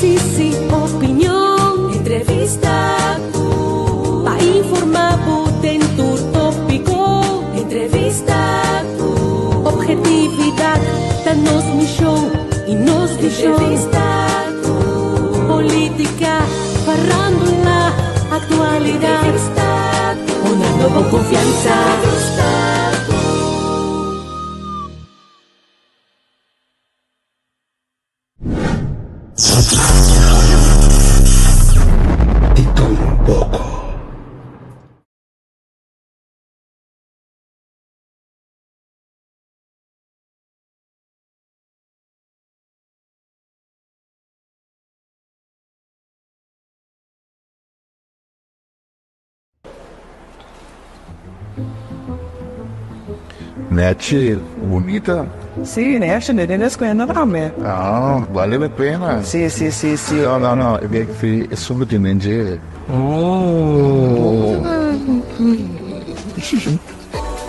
Análisis y opinion. Entrevista cu. Pa informa bo den tur topico. Entrevista cu. Objetividad ta nos mision y nos vision. Entrevista cu. Politica, farándula, actualidad. Entrevista cu. Honrando bo confianza. Entrevista cu. Di tur un poko. Nechi, bunita. Sí, nechi, ne den escuela tambe. Ah, vale la pena. Sí, sí, sí, sí. No, no, no, e bek fi e sungu tin den dje. Oh.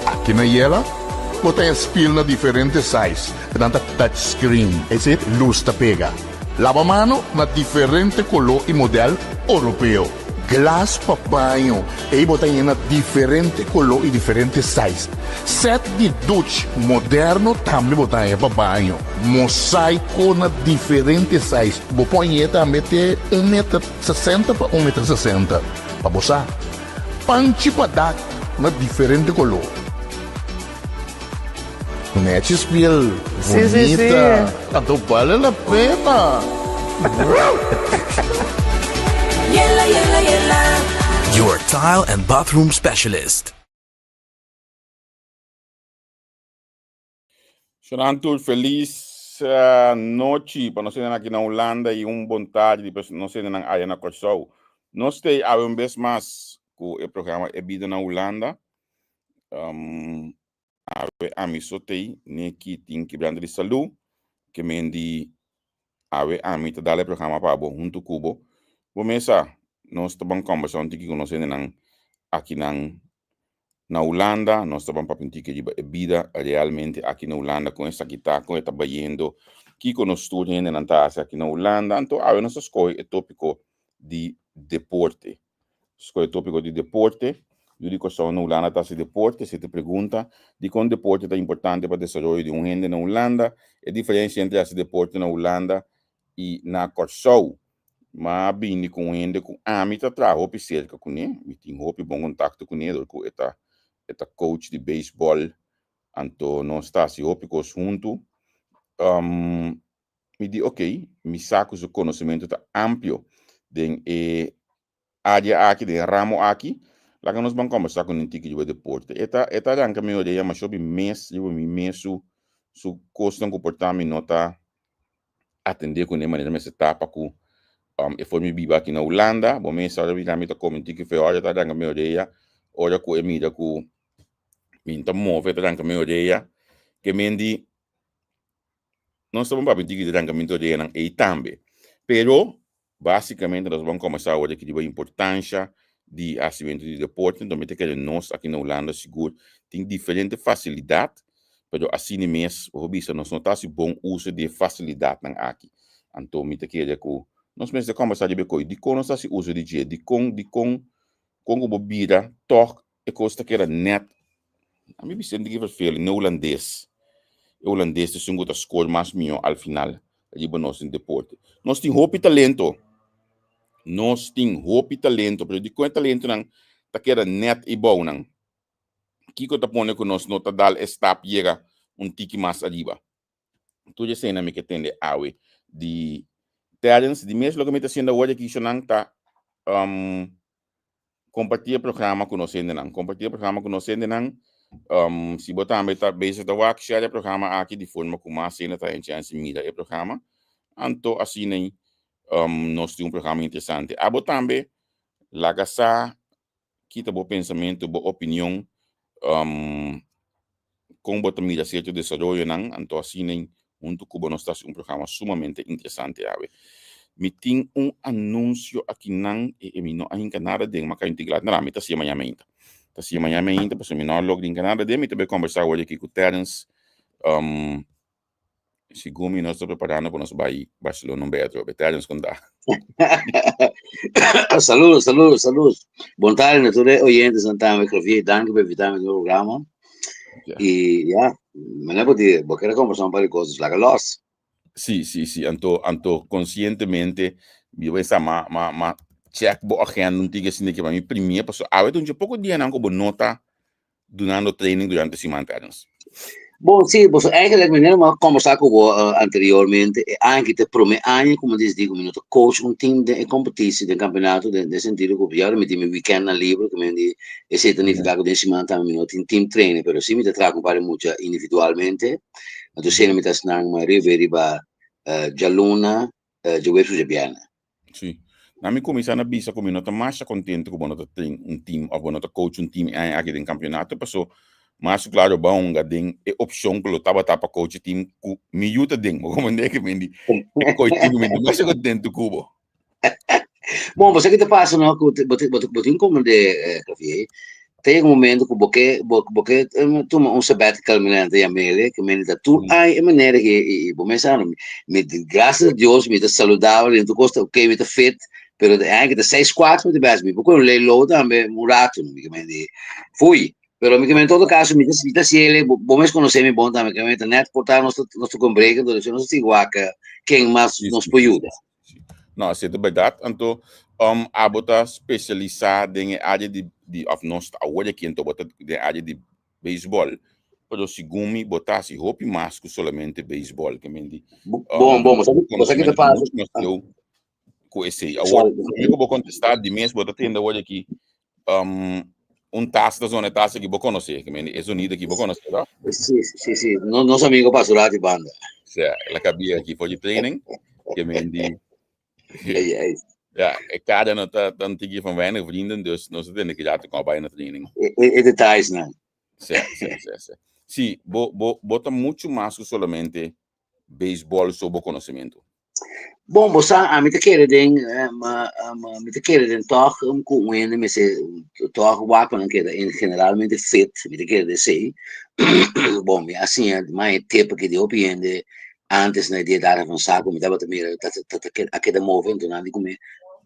Aki na Yela, bo ta e spil na diferente size, nan ta touch screen, ese luz ta pega. Laba mano na diferente color y model Oropeo. Glas pa baño, ey bo ta yena diferente color y diferente size. Set di duch moderno tambe bo ta haña pa baño. Mosaico na diferente size, bo por hañ'e tambe te un meter sesenta pa un meter sesenta, pa bo sa. Panchi pa dak na diferente color. Nechi spiel Sí, sí, sí. bonita. Anto bale la pena. Yela, yela, yela. Your tile and bathroom specialist. Shonan tur felis nochi pa nos hendenan aki na Hulanda y un bon tardi pa nos hendenan aya na Kòrsou. Nos stay awe un bes mas ku e programa E Bida na Hulanda. Awe ami so tei neki tin kibrante di salú ke men di awe ami ta dal e programa pa bo huntu ku bo. Bo mesa nos ta ban kòmbersá un tiki ku nos hendenan akinan na Hulanda, nos ta ban papia un tiki riba e bida realmente aki na Hulanda, kon esaki ta, kon e ta bayendo, kiko nos tur hendenan ta hasi aki na Hulanda. Anto awe nos a skohe e topiko di deporte. Skohe e topiko di deporte. Yu di Kòrsou na Hulanda ta hasi deporte? Si te pregunta dikon deporte ta importante pa desaroyo di un hende na Hulanda, e diferensia entre hasi deporte na Hulanda i na Kòrsou. M'a bini ku un hende ku ami ta traha hopi serka kuné, mi tin hopi bon kontakto kuné dor ku e ta e ta coach di beisbòl, anto nos ta hasi hopi kos huntu. Mi di okey, mi sa ku su konosementu ta amplio den e área aki, den e ramo aki, laga nos ban kòmbersá ku Nintiki riba deporte. E ta e ta ranka mi orea masha hopi mes riba mi mes su su kosnan ku por ta mi no ta atendé kuné manera mester ta pa ku e forma di biba aki na Hulanda. Bo mes ora mi ta kome un tiki fe ora ta ranka mi orea, ora ku e mira ku mi no ta move e ta ranka mi orea. Ke men di nos ta bon papia un tiki di rankamentu oreanan ei tambe. Pero Básicamente nos ban comenzá awor aki riba importancia di hacimento di deporte, enton mi ta kere nos aki na Hulanda sigur tin diferente facilidad, pero asina mes bo por bisa nos no ta haci bon uso di e facilidadnan aki. Anto mi ta kere cu nos mester comenzá riba e coy, dicon nos ta haci uso di dje, dicon, dicon, con cu bo bira tog E kos ta keda nèt. Ami bisa hende ki verfeel, no hulandes. E hulandes ta esun ku ta skor mas mihó al final riba nos den deporte. Nos tin hopi talento. Nos tin hopi talento, pero dikon e talentonan ta keda nèt ei bou nan? Kiko ta pone ku nos no ta dal e stap yega un tiki mas ariba? Tur esei nan mi ke tende awe di Terence. Di mes loke mi ta haciendo awor aki nan ta um, comparti e programa ku nos hendenan. Comparti e programa ku nos hendenan. Um, si bo tambe ta bezig ta wak, share e programa aki di forma ku mas hende ta haña chance mira e programa. Anto asina um, nos tin un programa interesante. Abo tambe laga sa Kita bo pensamentu, bo opinion, kon bo ta mira sierto desaroyonan, anto asina huntu ku bo nos ta hasi un programa sumamente interesante awe. Mi tin un anunsio akinan e mi no a hinka nada den, ma kai un tiglat. Nada, mi ta hasié mañana mainta. Ta hasié mañana mainta pasobra mi no a log di hinka nada den. Mi ta bai kombersá awor aki ku Terence. Segun mi nos ta preparando pa nos bai Barcelona un bey atrobe. Terence kon ta? Saludos, saludos, saludos. Bon tarde na tur e oyentes nan tambe, Javier. Danki pa invitami na e programa. Ja. Y ja, mane bo di, bo kere conversa un par di cosas, laga los. Sí, sí, sí. Anto, anto conscientemente mi a pensa ma, ma, ma check bo agenda un tiki asina ke pa mi primia paso awe ta un dje poko dianan ku bo no ta dunando training durante siman Terence. Bon, sí, boso eigenlijk meneer ma conversa cu bo uh, anteriormente, e aña te prome aña como diz digo, mi no ta coach un team den e competitie, den campeonato, den, den sentido cu ya mi tin mi weekend na libre, cu mi di, ese significa cu den siman tambe mi no tin team training, pero sí mi ta traha cu un par di mucha individualmente, anto sena mi ta snan ma riba riba uh, djaluna, uh, djaweps cu djabièrnè. Sí. Na mi kuminsá na bisa ku mi no ta masha kontento ku bo no ta train un team òf bo no ta coach un team e aña aki den kampionato paso mas ku klaro bo a hunga den e opshon ku lo tabata pa coach e team ku mi yu ta den. Bo komprendé ke mi di e coach team ku mi ta masha kontento ku bo. Bon, bo sa ki ta pasa no ku bo bo bo tin komprendé Javier, Ta yega un momento ku bo ke bo bo ke tuma un sabbatical manera nan ta yam'el, ke mende ta tur aña e manera ke i bo mes sa mi mi gracias a Dios mi ta saludabel i tur kos ta ok mi ta fit pero e aña ke ta seis kuater mi ta bes mi por kohe un lay low tambe un rato mi ke mende fui pero mi ke mende en todo caso mi ta mi ta hasiel bo bo mes konosé mi bon tambe ke mende net por ta nos ta nos ta kon break entonces nos ta sigui wak ken mas nos por yuda. Sí. No, así ta berdad. Anto, um, abo ta specialisa den e área di, di of nos ta awor aki anto bo ta den área di beisbol. Pero segun mi bo ta hasi hopi mas ku solamente beisbol. Ke men di, Bon, um, bon, bo sa bo sa ki ta conocimento pasa? mucho mas leu ku esei. Awor, Sorry. prome ku bo kontestá di mes bo ta tende awor aki um, un tas ta zona e tas aki bo konosé, ke men di e zonido aki bo konosé, no? Sí, sí, sí. No, nos amigo pa su rato banda. Sea, la cabia aki for di training, ke men di Ei, ei. Ja, e kada no ta tan tiki van weinig vrienden, dus nos ta tende ki kon bai na training. E, e, e details nan. Sí, sí, sí, sí. Sí, bo, bo, bo ta mucho mas ku solamente beisbol so bo konosementu. Bon, bo sa, ami ta kere den, mi ta kere den tòg ku un hende mester tòg wak pa nan keda en generalmente fit, mi ta kere den esei. Bon, mi a siña mas e tip aki di hopi hende antes na e di edat avansá ku mi tabata mira ta ta ta a keda move, enton nan di ku mi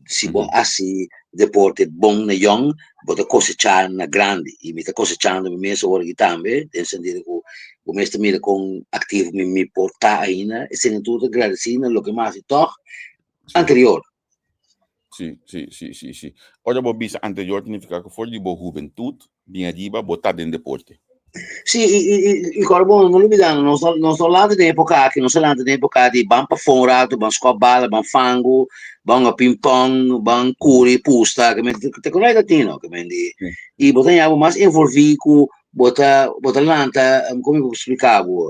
si bo hasi deporte bon na yòn bo ta kosechá na grandi i mi ta kosechando mi mes ora aki tambe den sentido ku bo mes ta mira kon aktivo mi mi por ta ainda esei nan tur ta gradesí na loke mi a hasi tòg anterior. Sí, sí, sí, sí, sí. Ora bo bisa anterior significa ku for di bo hubentut bin ariba bo ta den deporte. Sí, i, i, i, i kòrda bon, no lubidá, nos no, nos no lanta den époka aki, nos a lanta den époka di ban pafó un rato, ban skòp bala, ban fangu, ban hunga ping-pong, ban kuri, pusta, ke men, te konai ta tin no, ke men di, Sí. i bo ta haña bo mas envolví ku bo ta, bo ta lanta, kon mi por splika bo,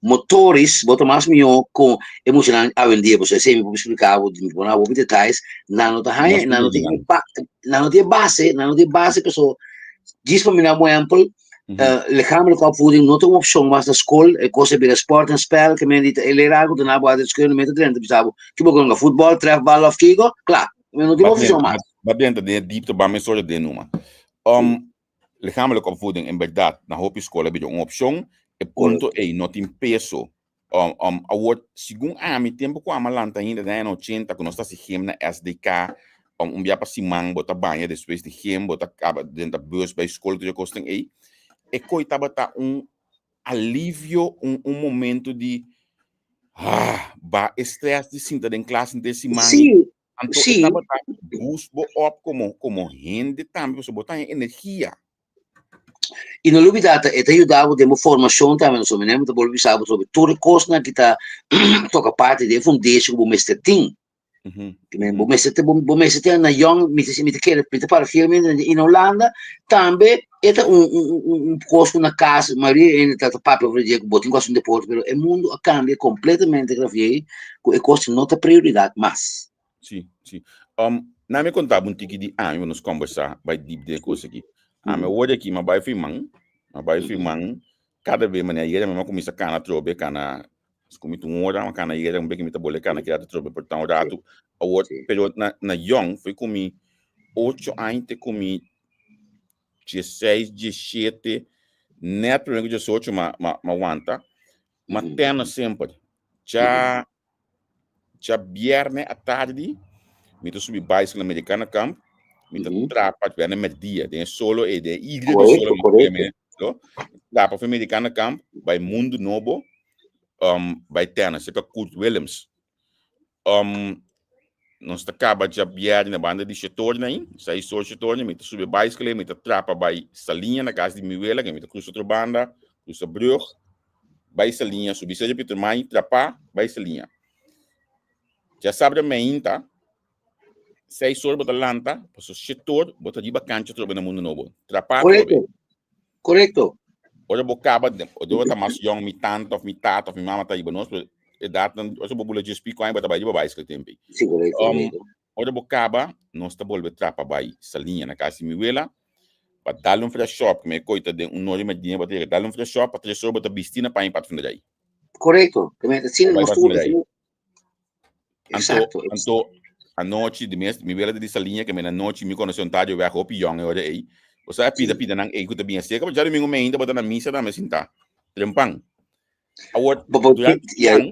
motoris, bo ta mas mihó ku e muchanan awendia, pasobra esei mi por splika bo, mi por duna bo hopi detalles, nan no ta haña, Mas nan no tin nan. e nan no tin e base, nan no tin e base, pasobra Djis pa mi na un ehempel, lichamelijke opvoeding no ta un opcion mas na school, e cos a bira sport en spel, ke men di ta e lera algo ta na bo aardrijkskunde, men ta drenta bisa bo, ki bo konga, futbol, trefbal of kiko, kla, men no tin opcion mas. Ba drenta den e diepte, ba mesora den numa. Lichamelijke opvoeding en berdad na hopi school a bira un opcion, e punto ey no tin peso. Awor, segun ami, tempu ku ami a lanta ainda den añanan ochenta, ku nos ta hasi gym na SDK, un bia pa siman bo ta baña despues di gym, bo ta kaba drenta bus bai skol, tur e kosnan ei, e koi tabata un alivio, un un momento di, ah, ba e stress di sinta den klas henter siman ei. Anto e tabata boost bo op komo komo hende tambe, pasobra bo ta haña energia. I no lubida ta e ta yuda bo den bo formashon tambe no so mi ta bolbe bisa bo sobre tur e kosnan ki ta toka parti den e fundeshi ku bo mester tin. Bo mester ta bo mester tin na yòn mi ta mi ta kere mi ta para fielmente i na Hulanda tambe e ta un un un un kos ku na kas mayoria hende ta papia over di dje ku bo tin ku hasi un deporte pero e mundu a kambia kompletamente Gravier ku e kos no ta prioridat mas. Sí, sí. Um, na mi contaba un tiki di ami, nos conversa bai diep den cos aki. Ami awor aki, ma bai firman, ma bai firman, cada vez mane ayera mi a cuminsa cana atrobe, cana, mi un hora, ma cana ayera, un beke mi ta bole cana keda atrobe por tan un rato. Awor, pero na, na yong, foi cu mi ocho aña te cu mi diesseis, diesshete, net prome cu diesocho ma, ma, ma wanta, ma tennis semper. Dja dja bierne atardi mi ta subi bicycle na Americana Camp, mi ta trapa bierne merdia den e solo e den e igre di solo mi ta keme trapa for Americana Camp bai Mundo Nobo um bai tennis cerca Kurt Willems. Um nos ta kaba dja bierne na banda di Shetorne ahi, sai so Shetorne mi ta subi bicycle mi ta trapa bai Saliña na cas di mi wela mi ta crusa otro banda, crusa brug bai Saliña, subi Sergio Pietermaai, trapá, bai Saliña. Djasabra meinta, seis or bo ta lanta, paso shete or bo ta riba kancha atrobe na Mundo Nobo. Trapá atrobe. Korekto, korekto. Ora bo kaba, ora bo ta mas yong, mi tanta of mi tata of mi mama ta riba nos, pero edatnan, ora bo bula djes pico aña bo ta bai riba baisikl tempo ei. Sí, korekto, korekto. Ora bo kaba, nos ta bolbe trapa bai Saliña na kas di mi wela, pa dal un fresh shop, ku mi e koita den un nori merdina bo ta yega dal un fresh shop, pa tres or bo ta bisti na paña patfunderij. Korekto, ke men asina Bai nos tur patfunderij. asina. Anto, Exacto. anto anochi di mes, mi wela ta di Saliña, ke men anochi mi konosé un tadio wèg hopi yòn e ora ei. Bo sa e pida Sí. pida nan ei ku ta bin aserka, pero djadumingu meinta bo ta na misa tambe sintá. Trempan. Awor, Bo bo durante ya. siman,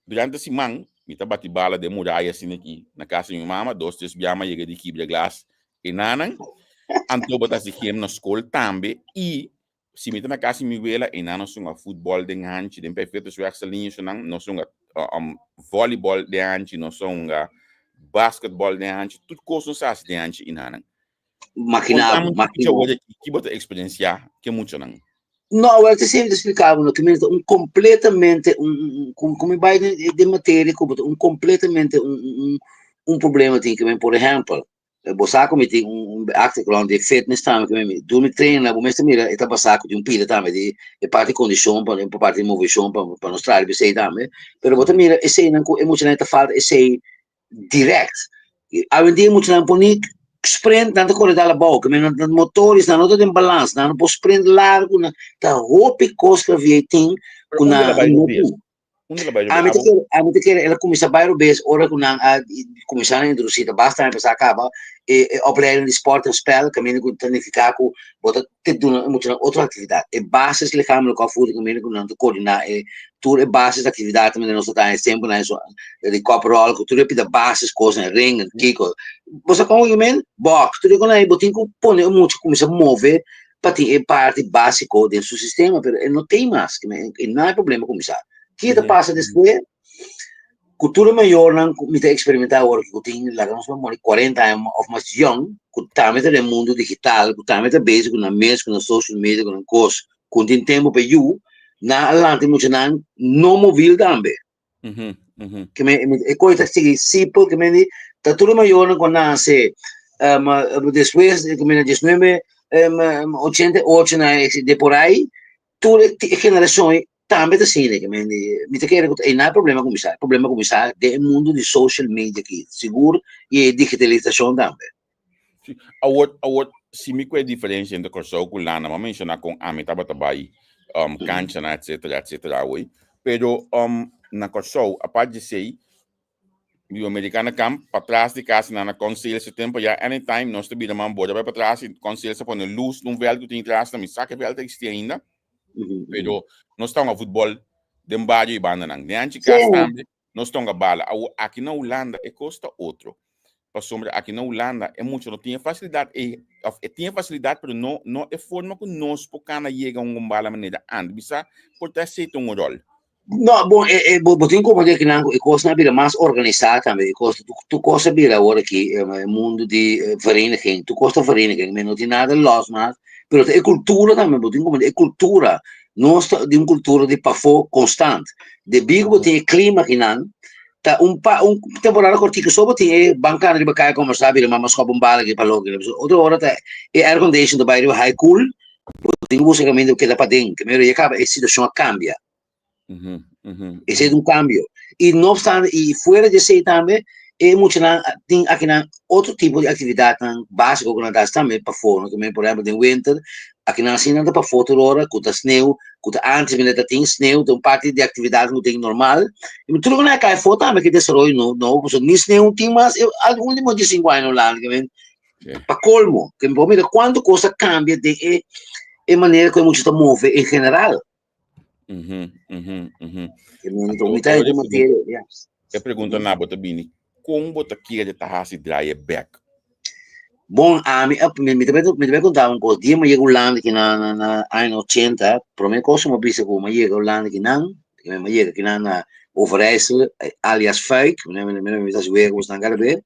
durante siman, mi ta bati bala den muraya asina aki na casa di mi mama, dos, tres biaha mi a yega di kibra glas e nanan. Anto bo ta hasi gym na skol tambe i si mi ta na casa di mi wela, e nan nos hunga futbòl den hanchi, den Pijpvetersweg Saliña esnan, nos hunga volleyball den hanchi, nos hunga basketball den hanchi, tur kos nos hasi den hanchi i nanan. Maquina, Contame maquina. awor aki, ki bo ta experiencia ke muchanan? No, awor te siempre explicaba no, que mi un completamente un, un, un como bai den, den materia como un completamente un, un, un problema tin que men, por ejemplo, bo sa cu mi tin un, un achtergrond di fitness tambe, que mi door mi trainen, bo mester mira e ta basa cu tin un pida tambe di e parti condicion pa e parti di movecion pa pa nos traha riba esey tambe, pero bo ta mira eseynan cu e muchanan ta falta esey direct. Awendia muchanan por ni sprint, nan ta kore dal abou, ke men nan motores nan no ta den balans, nan no por sprint largu, nan ta hopi kos ku avia tin Pero ku unda nan la bai no robes? tin. Unda la bai robes? Ami ta Abo kere, ami ta kere el a kuminsá bai robes ora ku nan a kuminsá na introdusí, ta basta nan empesá kaba e e opleiding di sport en spel, kaminda ku ta nifiká ku bo ta te duna e muchanan otro aktividat. E basis lichamelijk opvoeding kaminda ku nan ta koordiná e tur e basis aktividat manera nos ta traha e tempunan eso di kopròl ku tur e pida basis kosnan ring en kiko. Bo sa kon ku men? Bòks tur e konan ei bo tin ku pone e mucha kuminsá move pa tin e parti básiko den su sistema pero e no tin mas e nan e problema kuminsá. Kiko ta pasa despues? Ku tur e mayornan ku mi ta eksperimentá awor ku tin laga nos pone 40 aña òf mas yòn ku tambe ta den mundu digital ku tambe ta bezig ku nan mes ku nan social media ku nan kos ku no tin tempu pa yu nan a lanta e muchanan no movil tambe. Ke men e kos ta sigui simpel ke men di ta tur e mayornan ku a nase despues ke men na diesnuebe 88 na de por ai tur e generashon ei tambe ta asina ke men di mi ta kere ku e no a problema kuminsá e problema kuminsá den e mundu di social media aki sigur i e digitalisashon tambe. Si, awor awor si mi ku e diferensia entre Kòrsou ku Hulanda mi a menshoná kon ami tabata bai um kanchanan etsetera etsetera awor pero um na Kòrsou apart di esei Di Americana Camp patras di cas nan na Conseil su tempo ya anytime nos ta bira man bora bai patras y Conseil sa pone luz na un veld cu tin tras na mi sa ke veld ta existi ainda pero nos ta hunga futbol den bario y banda nan den anchi cas tambe nos ta hunga bala awo aki na Hulanda e cos ta otro pasobra aki na Hulanda e mucha no tin e facilidad e of e tin e facilidad pero no no e forma cu nos por cana yega hunga un bala manera antes bisa por ta esey ta un rol. No, bon, e, e, bo, bo tin como de que nan, e cosnan a bira mas organisá tambe, e cos, tu, tu cos a bira awor aki, e, e mundo di eh, vereniging, tu cos ta vereniging, men no tin nada los mas, pero ta e cultura tambe, bo tin como de e cultura, nos ta di un cultura di pafó constant, debí ku bo tin e clima akinan, ta un pa, un temporada cortico so bo tin e bancan riba kaya conversá, bira mama skop un bala aki pa loke, otro ora ta e air condition ta bai riba high cool, Bo tin ku buska kaminda ku keda paden, ke mero ya kaba e situashon a kambia. Esei ta un kambio. I no opstante, i fuera di esei tambe, e muchanan tin akinan otro tipo di aktividatnan básiko ku nan ta hasi tambe pafó, no? Por ehèmpel den winter, akinan asina nan ta pafó tur ora ku ta sneu, ku ta antes mi ta tin sneu, ta un parti di aktividatnan ku tin normal. I tur loke nan a kai afó tambe ke desaroyo nobo, pasobra ni sneu tin mas, e último diesinku aña Hulanda, Pa colmo, que mi por mira cuanto cos a cambia den e, e manera cu e mucha ta move en general. Mi ta den materia, ja. E pregunta na bo ta bini, kon bo ta kere ta hasi draai bek? Bon, ami, mi ta mi ta konta un kos. Dia mi yega Hulanda ki na na na aña 80, promé kos mi bisa ku mi yega Hulanda ki nan, mi yega ki nan na Overijssel, alias Fuik, mi mi mi ta wega ku nan kada be.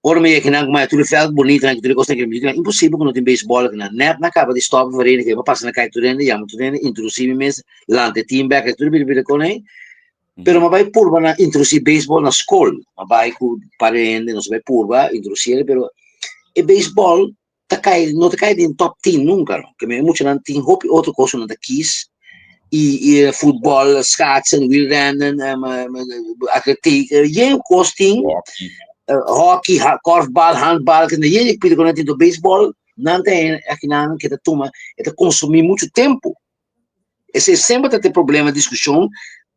Ora mi yega ki nan ku tur e veld bonito nan, tur e kos nan, mi di imposibel ku no tin beisbòl aki nan. Nèt nan kaba di stòp e vereniging, mi pasa na kai tur hende, yama tur hende, introdusí mi mes, lanta e team bèk, tur bira bira kon ei. Pero mi a bai purba na introdusí beisbòl na skol. Mi a bai ku par di hende, nos a bai purba introdusí el, pero e beisbòl ta kai, no ta kai den top tin nunka no. Ke men e muchanan tin hopi otro kos ku nan ta kis, i i futbòl, schaatsen, wielrennen, atletiek, yen kos tin, hockey, korfbal, handbal, yen di ku nan tin. Beisbòl nan ta akinan ke ta tuma, e ta konsumí muchu tempu. Esei semper ta te problema, diskushon.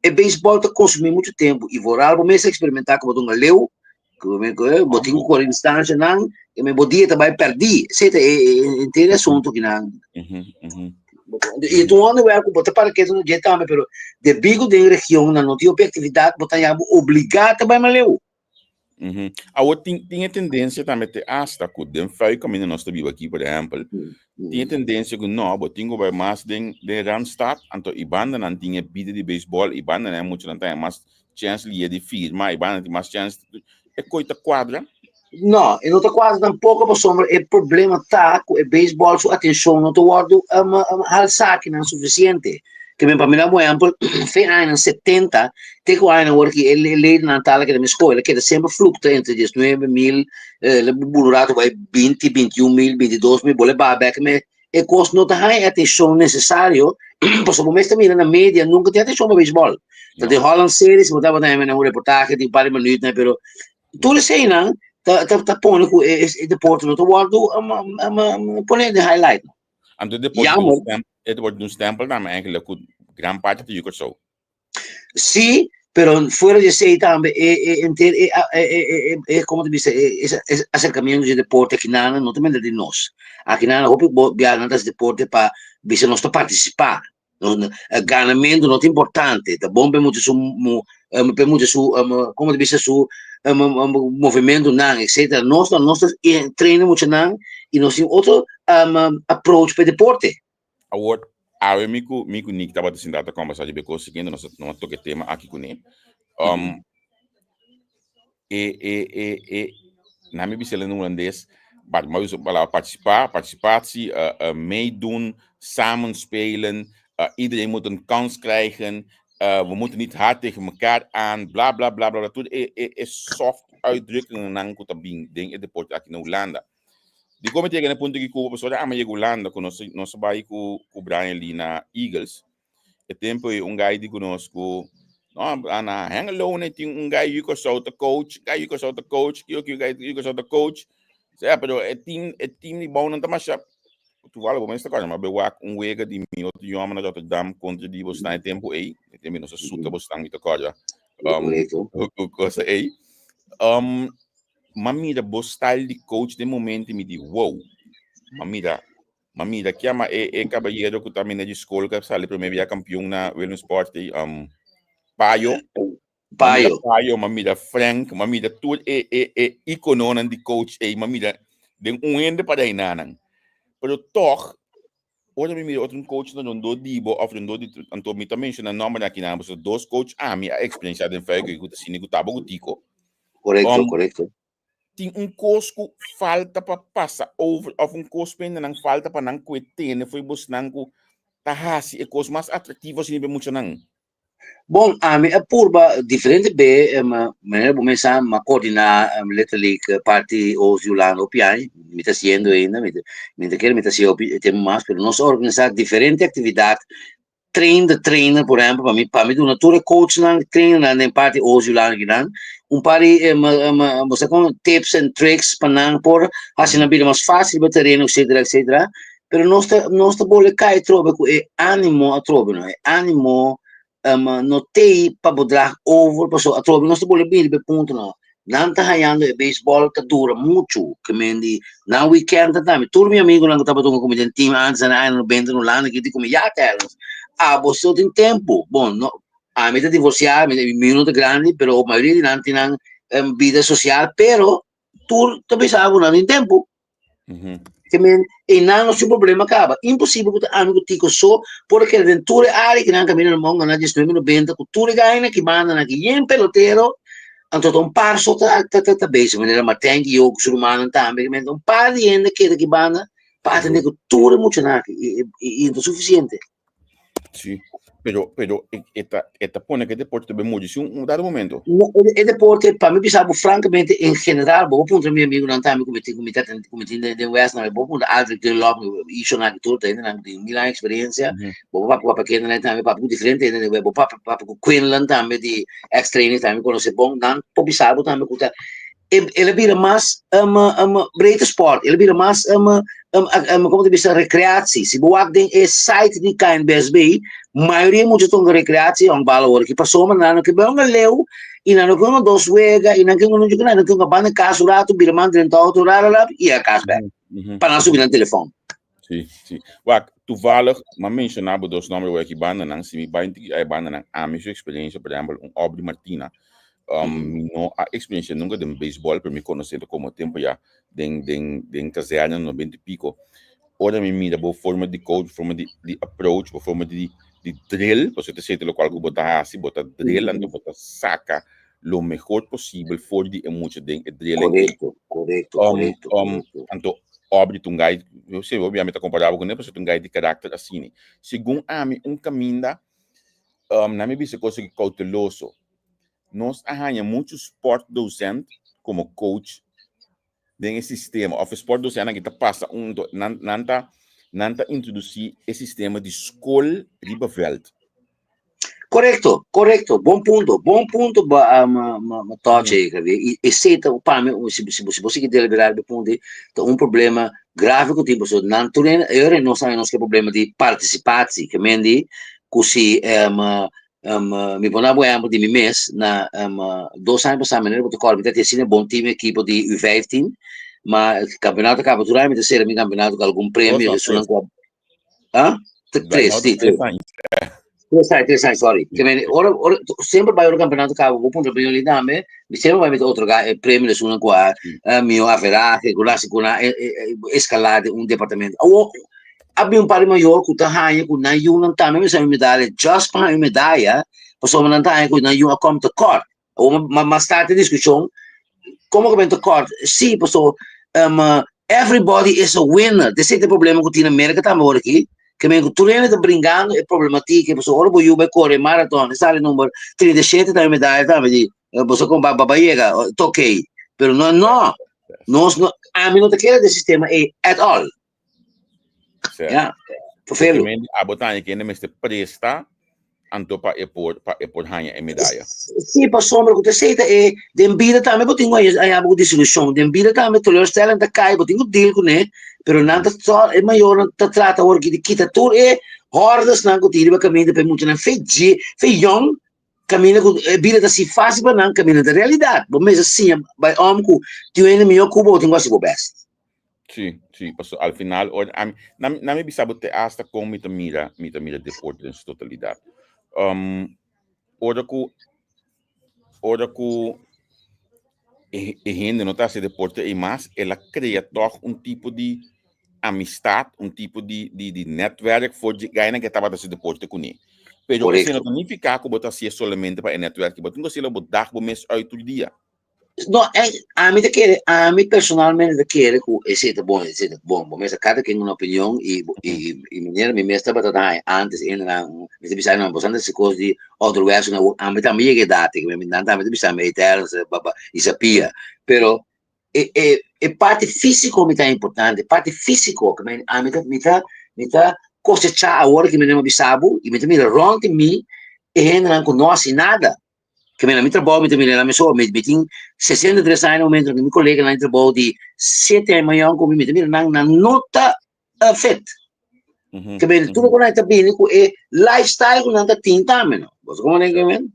E beisbòl ta konsumí muchu tempu i vooral bo mester eksperimentá ku bo ta un aleu, ku bo tin ku kore distanshanan, i bo dia ta bai pèrdí. Esei ta e henter asuntu kinan. I ta un onderwerp ku bo ta para ketu na dje tambe, pero debí ku den regionnan no tin hopi aktividat, bo ta haña bo obligá ta bai mas leu. Awor tin tin e tendencia tambe te hasta ku den fuik kaminda nos ta biba aki, por ehempel, tin e tendencia ku no, bo tin ku bai mas den den Randstad, anto i bandanan tin e bida di beisbòl, i bandanan e muchanan ta haña mas chèns lia di firma, i bandanan tin mas chèns, e koi ta kuadra? No, e no ta kuadra tampoko pasobra e problema ta ku e beisbòl su atenshon no ta wòrdu halsá akinan sufisiente. Ke men pa mi da un ehempel, fe añanan 70 te ku añanan awor ki e ledennan tal a keda meskó, el a keda semper fluktua entre 19 mil, el a buru un rato bai 20, 21 mil, 22 mil, bole baha bek, me e kos no ta haña e atenshon nesesario, pasobra bo mes ta mira na media nunka tin atenshon pa beisbòl. Ta den Holland Series bo tabata haña un reportahe di un par di minuut, pero tur eseinan ta ta ta pone ku e e deporte no ta wòrdu pone den highlight. Anto e deporte di un stempel, e deporte di un stempel tambe eigenlijk ku gran parti ta yu Kòrsou. Sí, pero fuera di esei tambe e e enter e e e e e komo ta bisa e e aserkamiento di deporte akinan no ta mende di nos. Akinan hopi bo biaha nan ta hasi deporte pa bisa nos ta partisipá. Ganamentu no ta importante, ta bon pa e mucha su pa e mucha su komo ta bisa su movimentunan etcetera. Nos no, nos ta traina muchanan i nos tin otro approach pa e deporte. Awor, awe mi ku mi ku Nick tabata sinta ta kombersá riba e kos siguiente, nos a nos a toka e tema aki kuné. E e e e na mi bisa el holandés, maar mi usa palabra participar, participatie, meedoen, samen spelen, iedereen moet een kans krijgen, we moeten niet hard tegen elkaar aan, bla bla bla bla, tur e e e soft uitdrukkingen ku ta bin den e deporte aki na Hulanda. Di kon mi ta yega na e punto aki ku pasobra amo yega Hulanda ku nos nos a bai ku ku Brian Lee na Eagles, E tempo ei un guy di ku nos ku no na Hengelo ne tin un guy yu Kòrsou ta coach, guy yu Kòrsou ta coach, kiko kiko guy yu Kòrsou ta coach. Sea, pero e team e team di bou nan ta masha toevallig bo mes ta kòrda, ma be wak un wega di mi otro yòmber na Rotterdam kontra di bosnan e tempo ei, e tempo nos a suta bosnan mi ta kòrda. Um, cosa ei. Um, ma mira bo style di coach den momento mi di wow. Ma mira Ma mira ki ama e e kabayero ku ta mene di skol ku a sali promé bia kampion na Willemsport ei, um, Payo. Ma mira Payo. Payo, ma mira Frank, ma mira tur e e e ikononan di coach ei, ma mira den un hende pa reinanan. Pero tòg, ora mi mira otro un coach na rondó di bo òf rondó di anto mi ta menshoná nòmbernan akinan pasobra dos coach ami a eksperensiá den Fuik ku ta asina ku Tabo ku Tico. Korekto, Um, korekto. tin un kos ku falta pa pasa over of un kos pende nan falta pa nan kue tene foi bosnan ku ta hasi e kos mas atraktivo asina pa e muchanan? Bon, ami a purba diferente be, manera bo mesa m'a coordina letterlijk parti Oost di Hulanda hopi aña, mi ta haciendo ainda, mi ta mi ta kere mi ta haci hopi tempo mas, pero nos a organisa diferente actividad train the trainer, por ehempel, pa mi, pa mi duna tur e coachnan, trainernan den parti Oost Hulanda kinan, un par di, bo sa kon, tips and tricks pa nan por hasi nan bida mas fácil riba tereno, etcetera, etcetera. Pero nos ta, nos ta bole kai atrobe ku e ánimo atrobe, no? E ánimo no tei pa bo draag over, pasobra atrobe nos ta bole bini riba e punto, no? Nan ta hañando e beisbòl ta dura muchu, ke men di nan weekend ta tambe. Tur mi amigonan ku tabata hunga ku mi den team antes na aña nobenta na Hulanda ki di ku mi, ya Terence, Abo so tin tempu. Bon, no, ami ta divorsiá, mi mi no ta grandi, pero mayoria di nan tin nan bida sosial, pero tur ta bisa ku nan tin tempu. Ke men, einan no su problema kaba. Imposibel ku ta ami ku Tico so por a keda den tur e área ku nan kaminda na Monga na diesnuebe nobenta ku tur e gaina ki banda nan ki yen pelotero, anto ta un par so ta ta ta bezig, manera Martijn ki yo ku su rumannan tambe, ke men ta un par di hende keda ki banda pa atende ku tur e muchanan aki i no ta sufisiente. Sí, pero, pero e, e ta, e ta pone que deporte te muri si un, un dado momento. No, e, e deporte, pa mi bisa bo francamente, en general, bo puntra mi amigo nan tambe ku mi tin, ku mi ta, ku mi tin den, den West, nan, bo puntra Aldrich Dunlop, Isho nan tur, ta hende nan tin mil aña experiencia, bo papia ku papia Kenderlijn tambe, papia ku diferente hende den West, bo papia, papia ku Quinlan tambe di ex training tambe konoce bon, nan por bisa bo tambe ku ta, el a bira mas um, um, breedte sport, el a bira mas um, um, um, como te bisa, recreatie. Si bo wak den e site di KNBSB, mayoria mucha tonga recreatie, honkbal awor ki pasobra nan no ke bai hunga leu, i nan no ke hunga dos wega, i nan ke hunga nunca, nan ke hunga banda kas un rato, bira man drenta auto, ra, ra, ra, i a kas bek. Pa nan subi nan telefon. Sí, sí. Wak, toevallig, m'a menciona bo dos nomber awor aki bandanan, si mi bai un e bandanan, ami su experiencia, por ehempel, un Aubrey Martina, mi no a experiencia nunca den baseball, pero mi conoce como tempo ya den, den, den kazerne 90 y pico. Ora mi mira bo forma di coach, forma di, di approach, bo forma di, di drill, pasobra ta esei locual cu bo ta haci, bo ta drill, anto bo ta saca lo mehor posibel for di e mucha den e drilling. Correcto, correcto, correcto. Correcto. Anto Aubrey ta un guy, yo sé, obviamente ta comparabo con él, pero ta un guy di karakter asini. Segun ami, un caminda, na mi bisa cosa ki cauteloso. Nos a haña mucho sport docent como coach den e sistema, of e sport docent ki ta pasa un, nan, nan ta, nan ta introduci e sistema di school riba veld. Correcto, correcto. Bon punto. Bon punto ba ma ma ma touch aí, Javier. E esei ta pa mi, si si si bo sigui deliberar be punto, ta un problema grave ku tin pasobra nan tur hende ora nos sabi nos ke problema di participatie, ke men di ku si mi por na bo ehempel di mi mes na dos aña pasá manera bo ta kòrda mi ta asina bon team ekipo di U15, ma kampeonato a kaba tur aña mi ta sera mi kampeonato ku algun premio esunnan ku a Ah? Tres, sí, tres. Tres años, tres años, sorry. Que me, ora, ora, sempre vai ora campeonato cabo, vou punto opinião ali também. Mi sempre vai met otorgar e premio de suna qua, mio averaje, ku nasi ku na escala de un departamento. Awo, abi un par mayor ku ta hanya ku nan yu nan tambe mi sa medalha, just pa hanya medalha, pasobra nan ta hanya ku nan yu a kom tekort. Awor ma ma start e discusion, como ku men tekort? Sí, paso um, everybody is a winner. Desei ta e problema ku tin na Merka tambe awor aki, ke men ku tur hende ta bringando e problematik, paso ora bo yu bai kore marathon, e sali number 37 tambe medaya tambe di, boso kon ba ba yega, ta okay. Pero no, no, nos no, ami no ta kere den sistema ei at all. Ja, vervelend. Abo ta kende mester presta anto pa e por pa e por haña e medaya. Sí, pasobra ku ta esei ta e den bida tambe bo tin ku haña bo ku desilushon. Den bida tambe teleurstelling ta kai, bo tin ku deal kuné, pero nan ta sòl e mayornan ta trata awor di kita tur e hòrdesnan ku tin riba kaminda pa e muchanan fe dje fe yòn kaminda ku e bida ta si fásil pa nan kaminda ta realidat. Bo mester siña bai òm ku tin un hende mihó ku bo, bo tin ku hasi bo bèst. Sí, sí, paso al final, or, a mi, na, na mi bisa bo te hasta kon mi ta mira, mi ta mira deporte den su totalidad. Um, ora ku, ora ku e, e hende no ta hasi deporte ei mas, el a crea toch un tipo di amistad, un tipo di, di, di netwerk voor di gainan ke tabata hasi deporte kuné. Pero esei no Correcto. ta nifiká ku bo ta hasié solamente pa e netwerk, bo tin ku hasié bo dag bo mes uit tur dia. No, ami ta kere, ami personalmente ta kere ku esei ta bon, esei ta bon. Bo mester kada ken un opinion i i i manera mi mes tabata ta haña antes e nan mi ta bisa nan boso a hasi kos di ouderwets ku nan ami tambe yega edat ei nan tambe ta bisa mi eterno i sapia pero e e e parti físiko mi ta importante parti físiko ke men ami ta mi ta mi ta kosechá awor ke mi a bisa bo i mi ta mira rònt di mi e hendenan ku no hasi nada. Ke men na mi trabou mi ta mira na mi so, mi mi tin 63 aña na momento mi koleganan di trabou di siete aña mayor ku mi, mi ta mira nan, nan no ta uh, fit. Ke men tur ku nan ta bini ku e lifestyle ku nan ta tin tambe no. Bo sa komo nan ke men?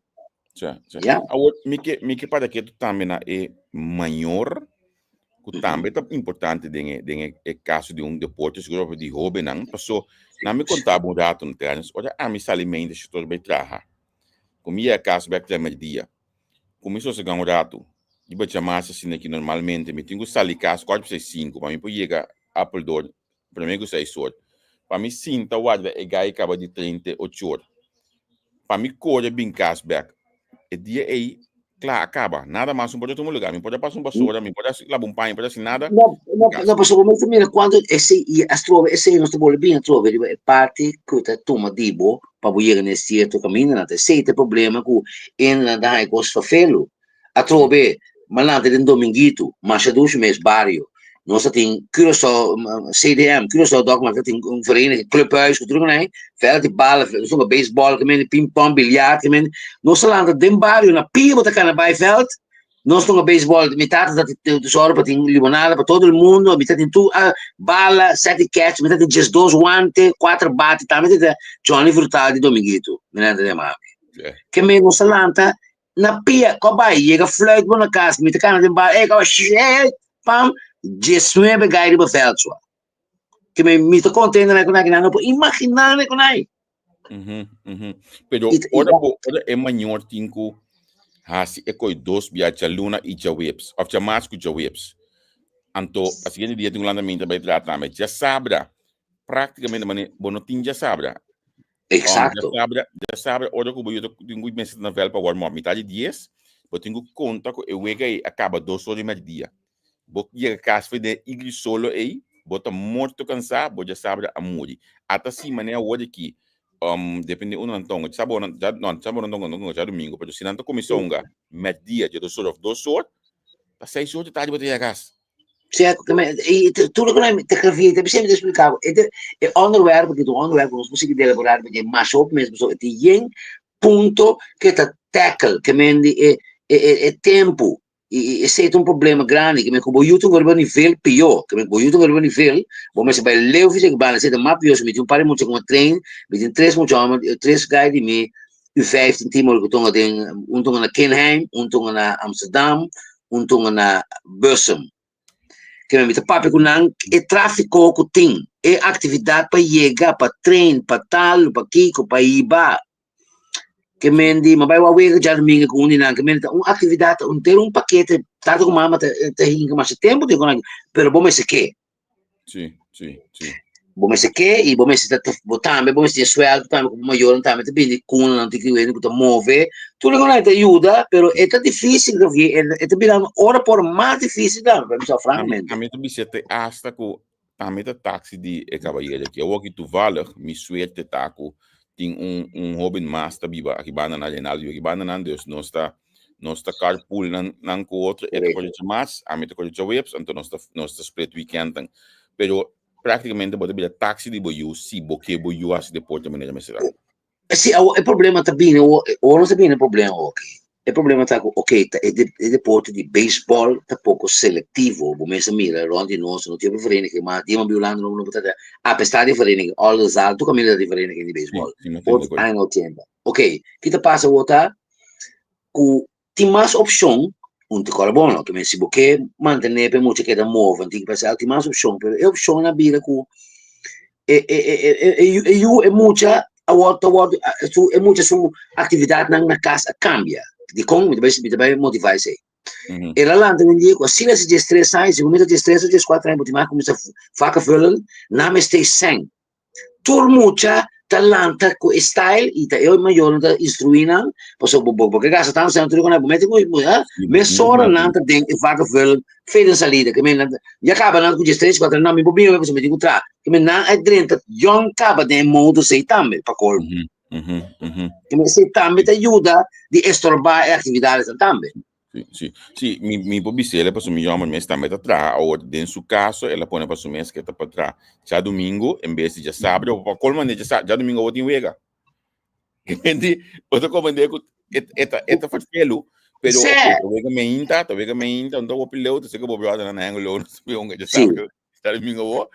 Sí, sí. Ja. Awor, mi ke, mi ke para ketu tambe na e mayor, ku tambe ta importante den e, den e, e kaso di un deporte, seguro di hobennan, paso Na mi konta bo un ratu no Terence, ora ami sali mente si tur bai traha, ku mi yega kas bek tres merdia, ku mi sosega un ratu, riba djamas asina ki normalmente mi tin ku sali kas kuart pa seis sinku pa mi por yega Apeldoorn prome ku seis or, pa mi sinta warda e gai kaba di tren te ocho or, pa mi kore bin kas bek. E dia ei kla a kaba, nada mas no por a tuma lugar, mi por a pasa un basura, mi por a laba un paña, mi por a hasi nada. No, no, no, pasobra bo mester mira kuantu esei i atrobe esei nos ta bolbe bin atrobe riba e parti ku ta tuma di bo pa bo yega na e sierto kamindanan. Ta esei ta e problema ku hendenan ta haña kos fafelu. Atrobe, malante den Dominguito, masha dushi mes bario. Nos ta tin Curaçao CDM, Curaçao Dogma, ta tin un vereniging, clubhuis, ku tur ku veld di bala, nos ta hunga baseball, ping pong, biljart, nos ta lanta den bario, na pia bo ta kana bai veld, nos ta hunga baseball, mi tata ta zorg pa tin limonada pa todo el mundo, mi ta tin tur bala, set di catch, mi ta tin 12 wante, kuater bate, tambe ta Johnny Frutal di Dominguito, mi nan ta yama mi. Ke men nos ta lanta Na pia, ko bai, yega fluit bo na kas, mi ta kana den bar, ey, ko bai, pam, 19 gai riba veld swa. Ke mi, mi ta kontento na kunai, no por imagina na kunai. Mhm, mhm. Pero ora bo, ora e mayor tin ku hasi e koi dos bia djaluna i djaweps, of djamars ku djaweps. Anto, a siguiente dia tin ku lanta minta bai traha tambe. Djasabra, práktikamente mane bo no tin djasabra. Exacto. Djasabra, djasabra ora ku bo yu ta tin ku mester na vèlt pa warm up mitad di dies, bo tin ku konta ku e wega ei a kaba dos ora di mèrdia. Bo yega kas for den igli solo ei, bo ta morto kansá, bo djasabra a muri. Ata si manera awor aki, depende unda nan ta hunga, djasabra nan, dja, no, djasabra nan ta hunga, nan ta hunga djadumingu, pero si nan ta kuminsá hunga mèrdia, djados ora òf dos or, ta seis or di tardi bo ta yega kas. Sea, y tur loke nan ta grafia, ta bisa mi ta explica bo, e e onderwerp aki ta un onderwerp ku nos por sigui delaborá riba dje mas hopi mes, pasobra e tin yen punto ke ta tackle, ke men di e e e tempu, y esei ta un problema grandi, ke men ku bo yu ta riba nivel pió, ke men ku bo yu ta riba nivel, bo mester bai leu fisi aki banda, esei ta mas pió, si mi tin un par di mucha ku mi a train, mi tin tres mucha hòmber, tres guy di mi U15 team ku tonga den, un tonga na Kinheim, un tonga na Amsterdam, un tonga na Bussum. Ke mi ta papia ku nan e tráfiko ku tin, e aktividat pa yega, pa train, pa tal, pa kiko, pa hiba. Ke men di, mi bai wak wega djadumingu ku un di nan, ke men ta un aktividat, un ter un pakete, tata ku mama ta ta hinka masha tempu den ku nan, pero bo mester ke. Sí, sí, sí. Bo mester ke i bo mester ta, bo tambe bo mester tin sueldo tambe ku bo mayornan tambe ta bini kuna nan tin ki wende ku ta move. Tur loke nan ta yuda, pero e ta difícil Javier, e e ta bira ora por mas difícil tambe, pa bisa Ami, francamente. ami ta bisa te hasta ku ami ta taxi di e kabayero aki. Awor ki toevallig mi suerte ta ku tin un un hoben mas ta biba aki banda nan, Reinaldo biba aki banda nan, dus nos ta nos ta carpool nan nan ku otro, e ta Correcto. kore djamas, ami ta kore djaweps, anto nos ta nos ta split weekendnan. Pero prácticamente bo ta bira taxi di bo yu si bo ke bo yu hasi deporte manera mester ta. Si, awor e problema ta bini, awor awor nos ta bini e problema awor aki. E problema ta ku ok, ta e e deporte di beisbòl ta poko selektivo, bo mes a mira rònt di nos no tin hopi vereniging, mas di Mabí Hulanda no no ta apesar di vereniging, Oldenzaal tur kaminda ta tin vereniging di Sí, beisbòl, sí, mi tende otro kore. aña no tin. Ok, ki ta pasa awor ta ku tin mas opshon, un ta kòrda bon no, ke men si bo ke mantené pa e mucha keda move, tin ke pasa tin mas opshon, pero e opshon a bira ku e e e e e yu e yu e mucha awor ta wòrdu su e mucha su aktividatnan na kas a kambia. Dikon? Mi ta bai mi ta bai motivá esei. El a lanta un dia ku asina si 13 aña, si bo mira 13 o 14 aña bo tin mas kuminsá vakkenvullen, nan mester sèn. Tur mucha ta lanta ku e style i ta e mayornan ta instruí nan, pasobra bo bo ke gasta tantu sèn tur ku nan bo mete ku mesora nan ta den e vakkenvullen fe den salida ke men nan ya kaba nan ku 13 kuater nan mi por bini pasobra mi tin ku traha ke men nan a drenta yòn kaba den e modo esei tambe pa kolmo ke men esei tambe ta yuda di estorbá e aktividatnan tambe. Sí, sí. Sí, mi, mi por bisele pasobra mi yòmber mes tambe ta traha. Awor, den su kaso, el a pone pa su mes ke ta pa traha djadumingu en bes di djasabra. O pa kolmo ande djasa, djadumingu awor tin wega. Enti, bo ta komprende ku e, e ta, e ta ferfelu, pero Sè. oké, ta wega meinta, ta wega meinta, no ta hopi leu, ta seke bo bròder nan na Hengelo, no ta hunga Sí. djasabra, djadumingu awor.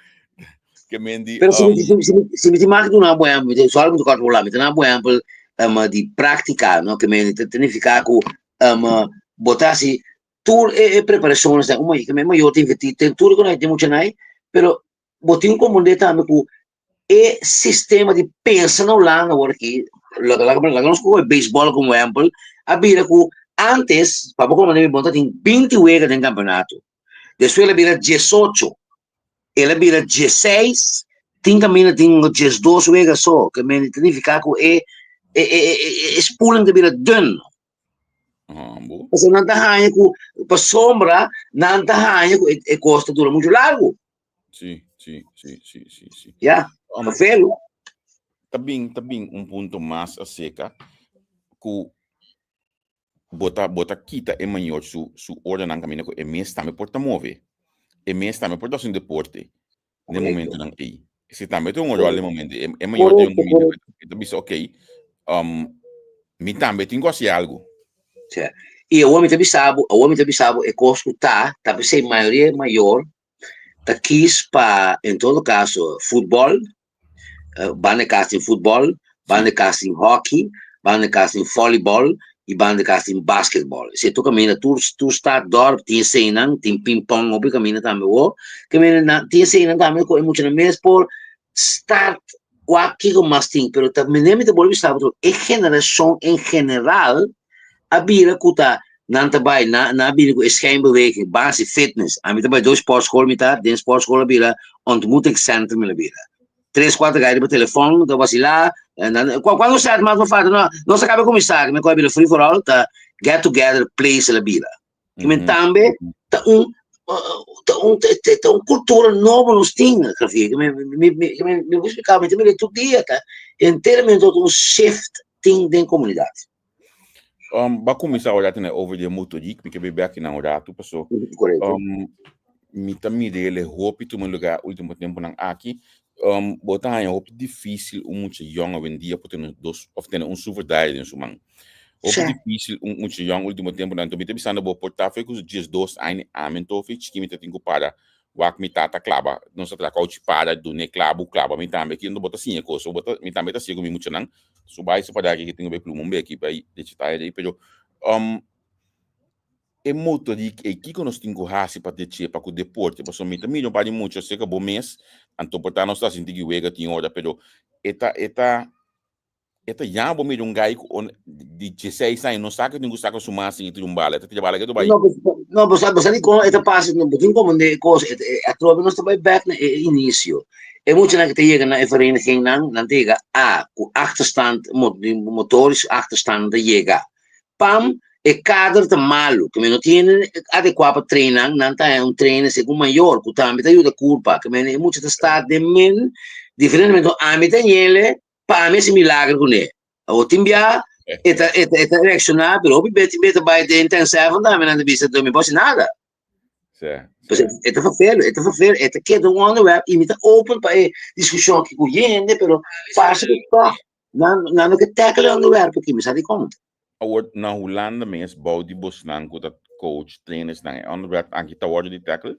Ke men di, Pero si mi, um, si, si, si mi tin mag duna bo ehempel, mi sorry mi ta kort bola, mi ta na bo ehempel um, di práctica, no? Ke men ta significa ku um, bo ta hasi tur e, e preparaciones ta uma, ke men mayor ta inverti, ten tur ku tin mucha nai, pero bo tin ku komprende tambe ku E sistema di pensa na Hulanda awor aki, laga laga laga nos kohe beisbòl komo ehèmpel, a bira ku ántes, pa bo komprendé mi bon, ta tin binti wega den kampeonato. Despues el a bira diesocho, el a bira dieseis, tin kaminda tin diesdos wega so, ke men ta nifiká ku e e e e spoeling ta bira dun. Pasobra nan ta haña ku, pasobra nan ta haña ku e kos ta dura muchu largu. Sí, sí, sí, sí, sí, sí. Ja, vervelu. Ta bin, ta bin un punto mas acerca ku bota bota kita e mayor su su ordenan camina ku e mes tambe por ta move. E mes tambe por ta haci un deporte den Correcto. momentonan ei. Ese tambe ta un rol den momento. E, e mayor tin un Correcto, momento correcto. que ta bisa, ok, um, mi tambe tin ku haci algo. Sí. I awor mi ta bisa bo, awor mi ta bisa bo e kos ku ta, ta p'esei mayoria mayor ta kis pa en todo caso futbol, banda cas tin futbol, banda cas tin hockey, banda cas tin volleyball y banda cas tin basketball. Si tur caminda tur tur stad dorp tin eseinan, tin ping pong hopi caminda tambe wor. Caminda nan tin eseinan tambe cu e muchanan mes por start wak kico mas tin, pero ta mene mi ta bolbe bisa bo e generacion en general a bira ku ta nan ta bai nan a bini ku e schijnbeweging basi fitness ami ta bai dos sportschool mi ta den sportschool a bira ontmoetingscentrum mi a bira tres kuater gai riba telefon ta basila nan kuando sèt mas no falta no nos a kaba kuminsá mi a bira free for all ta get together place el a bira men tambe ta un ta un ta un kultura nobo nos tin Javier mi mi mi mi por splika mi ta mira tur dia ta enteramente un shift tin den komunidat. Um, ba kuminsá ora tene over di e motoriek, mi ke bai bek na un ratu paso. Correcto. Um, mi ta mira el hopi tuma lugar último temponan aki. Um, bo ta haña hopi difícil un mucha yong awendia por tene dos of tene un schroevendraaier den su man. Hopi Sí. difícil un mucha yong último temponan. Anto mi ta bisando bo por ta fe ku su 12 aña amen tofi chiki mi ta tin ku para wak mi tata klaba nos ta traha kouchi para dun'é klabu klaba mi tambe ki bo ta siña kos bo ta mi tambe ta siña ku mi muchanan su bai su para aki tin ku bai pluma un beki bai dechi taya dei pero um e motoriek ei kiko nos tin ku hasi pa dechi pa ku deporte pasobra mi ta mira un par di mucha serka bo mes anto por ta nos ta sinti ki wega tin ora pero e ta e ta E ta yama bo mira un gai ku on di dieseis aña no sa ku tin ku saka su man sin e tira un bala. E ta tira bala ketu bai. No, no, bo sa, bo sa di kon e ta pasa, no, bo tin komprende e kos, e, e, atrobe nos ta bai bek na e inisio. E muchanan ku ta yega na e verenigingnan, nan ta yega A, ku achterstand, mo, di motorisch achterstand nan ta yega. Pam, e kader ta malu, ke men no tin hende adekuá pa train nan, nan ta haña un trainer segun mayor ku tambe ta yuda kurpa, ke men e mucha ta sta den men diferentemente. Ami ta ñele Pa mi es milagro kuné. Awor tin bia e ta e ta e ta reakshoná, pero hopi bes tin bia ta bai den ten seven tambe nan ta bisa mi por hasi nada. Sí, Pues e e ta vervelu, e ta vervelu, e ta keda un onderwerp i mi ta open pa e diskushon aki ku hende, pero parse ku tòg nan nan no ke tackle e onderwerp aki, mi sa dikon. Awor na Hulanda mes bou di bosnan ku ta coach, trainers nan e onderwerp aki ta wòrdu di tackle?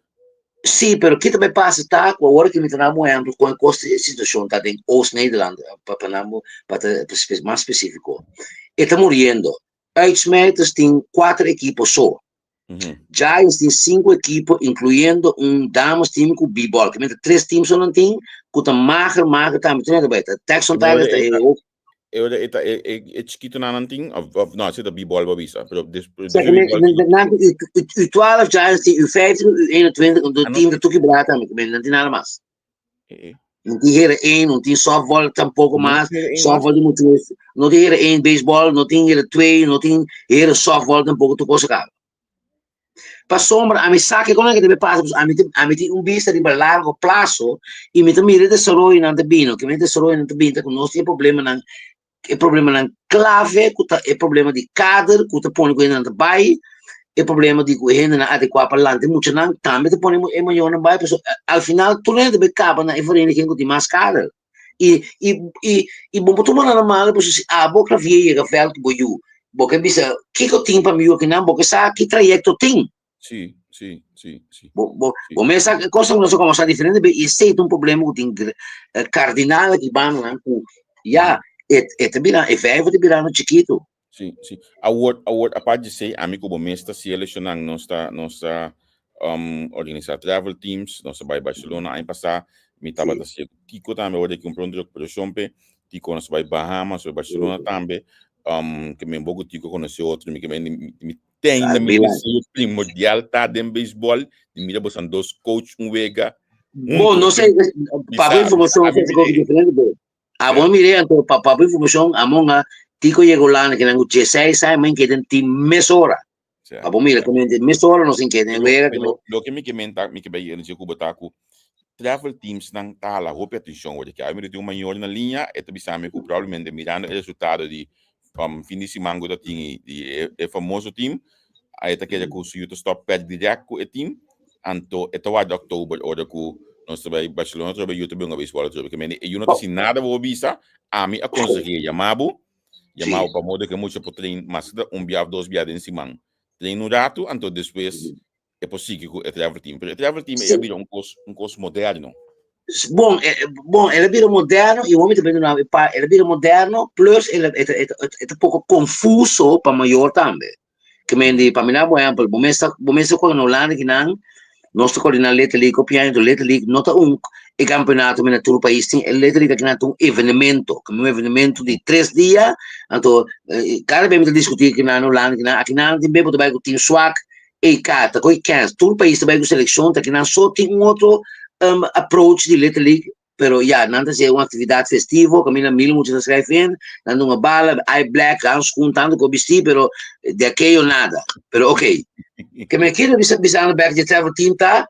Sí, pero kita bai pasa ta ku awor ki mi ta na bo ehempel kon e kos e situashon ta den Oost-Nederland pa pa nan pa ta mas spesífiko. E ta muriendo. Uitsmijters tin kuater ekipo so. Giants tin sinku ekipo inkluyendo un dames team ku B-ball. Ki mester tres team so nan tin ku ta mager mager tambe. Tur nan ta bai. Ta Texon Tigers ta e E ora e ta e e e chikitonan nan tin of of no esei ta B-ball bo a bisa pero des Sa despues ki B-ball men nan tin U U U12 Giants tin U15 U21 anto Ah, no team ta tur kibrá tambe ki men nan tin nada mas. E e. No tin hera één, no tin softball tampoco No mas, tin hera één mas? softball di mucho no tin hera één baseball, no tin hera twee, no tin hera softball tampoco, tur cosa caba. Pasobra ami sa ke kon ke debe pasa, pasobra ami tin ami tin un bista riba largo plaso i mi ta mira e desaroyonan ta bini, ke mi desaroyonan ta bini ta ku nos tin e problemanan, e problemanan klave ku ta e problema di kader ku ta pone ku hendenan ta bai, e problema di ku e hendenan adekuá pa lanta e muchanan tambe ta pone e mayornan bai, pasobra al final tur hende ta bai kaba na e vereniging ku tin mas kader. I i i i bo por tuma nan malo pasobra si abo Clavier yega vèlt ku bo yu, bo ke bisa kiko tin pa mi yu akinan, bo ke sa ki trayekto tin. Sí, sí, sí, sí. Bo bo Sí. bo mes sa kosnan ku nos a kòmbersá diferente be i esei ta un problema ku tin kardinal aki bandanan ku ya e e ta bira e vijver ta birando chikitu. Sí, sí. Awor, awor, apart di esei, ami ku bo mes ta seleccionan, nos ta, nos ta um, organisa travel teams, nos a bai Barcelona aña pasá. Mi tabata si Tico tambe ora ki un pronto recuperacion pe. Tico nos bai Bahamas, bai Barcelona tambe. Ke men boku Tico conoce otro, mi ke men mi ten na mi deseo primordial ta den baseball. Di mira bosan dos coach un wega. Bon, no sé, pa bo informacion, diferente, bo. Abo mire anto pa pa informacion amon a Tico yega Holanda que nan 16 aña men keden tin mesora. Pa bo mira que mesora nos in keden wega. Lo que mi ke menta mi ke bay energia ku bota ku travel teams nan ta hala hopi atencion word ke. Ami tin un mayor na linea e ta bisa mi ku probablemente mirando e resultado di fin di siman ku ta tin di e famoso team e ta kere ku su yu ta stop per direct ku e team anto e ta warda oktober ora ku nos ta bai Barcelona trobe yu ta bin baseball trobe ke mende e yu no ta si nada bo bisa ami a konseh'é yama bo yama bo pa modo ke mucha por train mas ta un bia of dos bia den siman train un ratu anto despues e por sigui ku e travel team pero e travel team e a bira un kos un kos moderno. Bon, bon, el a bira moderno y homi ta bira na pa el a bira moderno plus el e ta e ta poko confuso pa mayor tambe. Ke men di pa mi na bo ehempel, bo mes ta bo mes ta kore na Hulanda kinan nos ta kore na Little League hopi aña enton Little League no ta un e campeonato mena tur pais tin e Little League akinan ta un evenemento, un evenemento di tres dia anto kada bes mi ta diskuti kinan na Hulanda kinan akinan tin bes bo ta bai ku team swak EK ta koe kens tur pais ta bai ku selekshon ta kinan so tin un otro approach di Little League pero ya nan ta hasi un aktividat festivo kaminda mil mucha ta skrijf in nan duna bala ai black hanskun tantu ku bisti pero de akeyo nada pero ok ke mi kere bisa bisando bek di travel team ta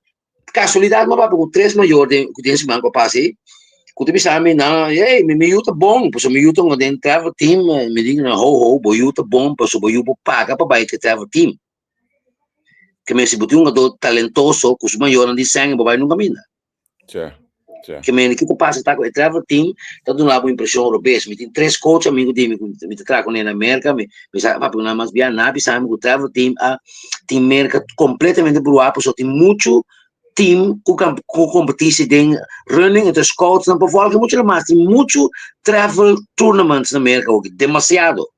kasualidat mi a papia ku tres mayor den ku den siman ku a pasa ei ku ta bisa mi nan hey mi yu ta bon pasobra mi yu ta den travel team mi di nan ho ho bo yu ta bon pasobra bo yu por paga pa bai ku e travel team. Ke men si bo tin un jugador talentoso ku su mayornan di sèn bo bai nunka minda. Tja, tja. Ke men kiko pasa ta ku e travel team ta duna bo impreshon robes. Mi tin tres coach amigu di mi ku mi ta traha kuné na Merka, mi mi sa papia ku nan mas bia, nan a bisa mi ku travel team a tin Merka kompletamente bruá pasobra tin muchu team ku ku kompetisi den running entonces scoutsnan por volg muchu lo mas tin muchu travel tournaments na Merka hopi, demasiado.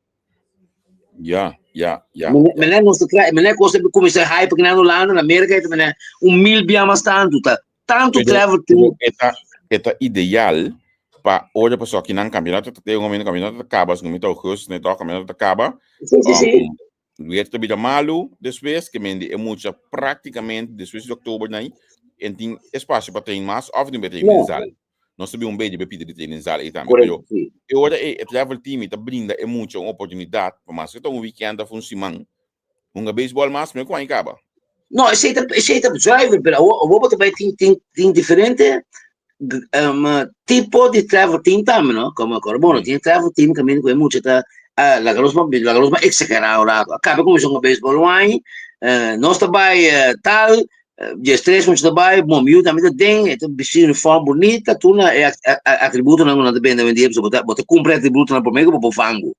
Ja, ja, ja. Meneer nos ta trae, meneer cosa kuminsá hype na Holanda, na Amerika, ita meneer un mil bia mas tantu, ta tantu travel team. Eta, eta ideal pa ora paso aki nan campeonato ta un momento campeonato ta caba, si no ta augustus, ne to campeonato ta caba. Sí, sí, sí. Weer ta bira malu despues, ke men di e mucha prácticamente despues di oktober nai, en tin espacio pa train mas of tin be train No. den zaal. Nos ta bin un beje be pidi di train den zaal ei tambe, Correcto, pero sí. e ora ei e travel team ta brinda e mucha un oportunidad pa mas ke ta un weekend of un siman hunga beisbol mas me ku aña kaba. No, esei ta, esei ta zuiver, pero awor, awor bo ta bai tin, tin, tin diferente tipo di travel team tambe, no? Como, como, bueno, tin travel team caminda cu e mucha ta, ah, laga nos mas, laga nos mas exagera un rato. A caba cuminsa hunga baseball un aña, nos ta bai tal, diestres mucha ta bai, bon, mi yu tambe ta den, e ta bisti uniform bunita, tur na e atributonan cu nan ta bende awendia, pasobra bo ta, bo ta cumpra e atributonan prome cu bo por fangu.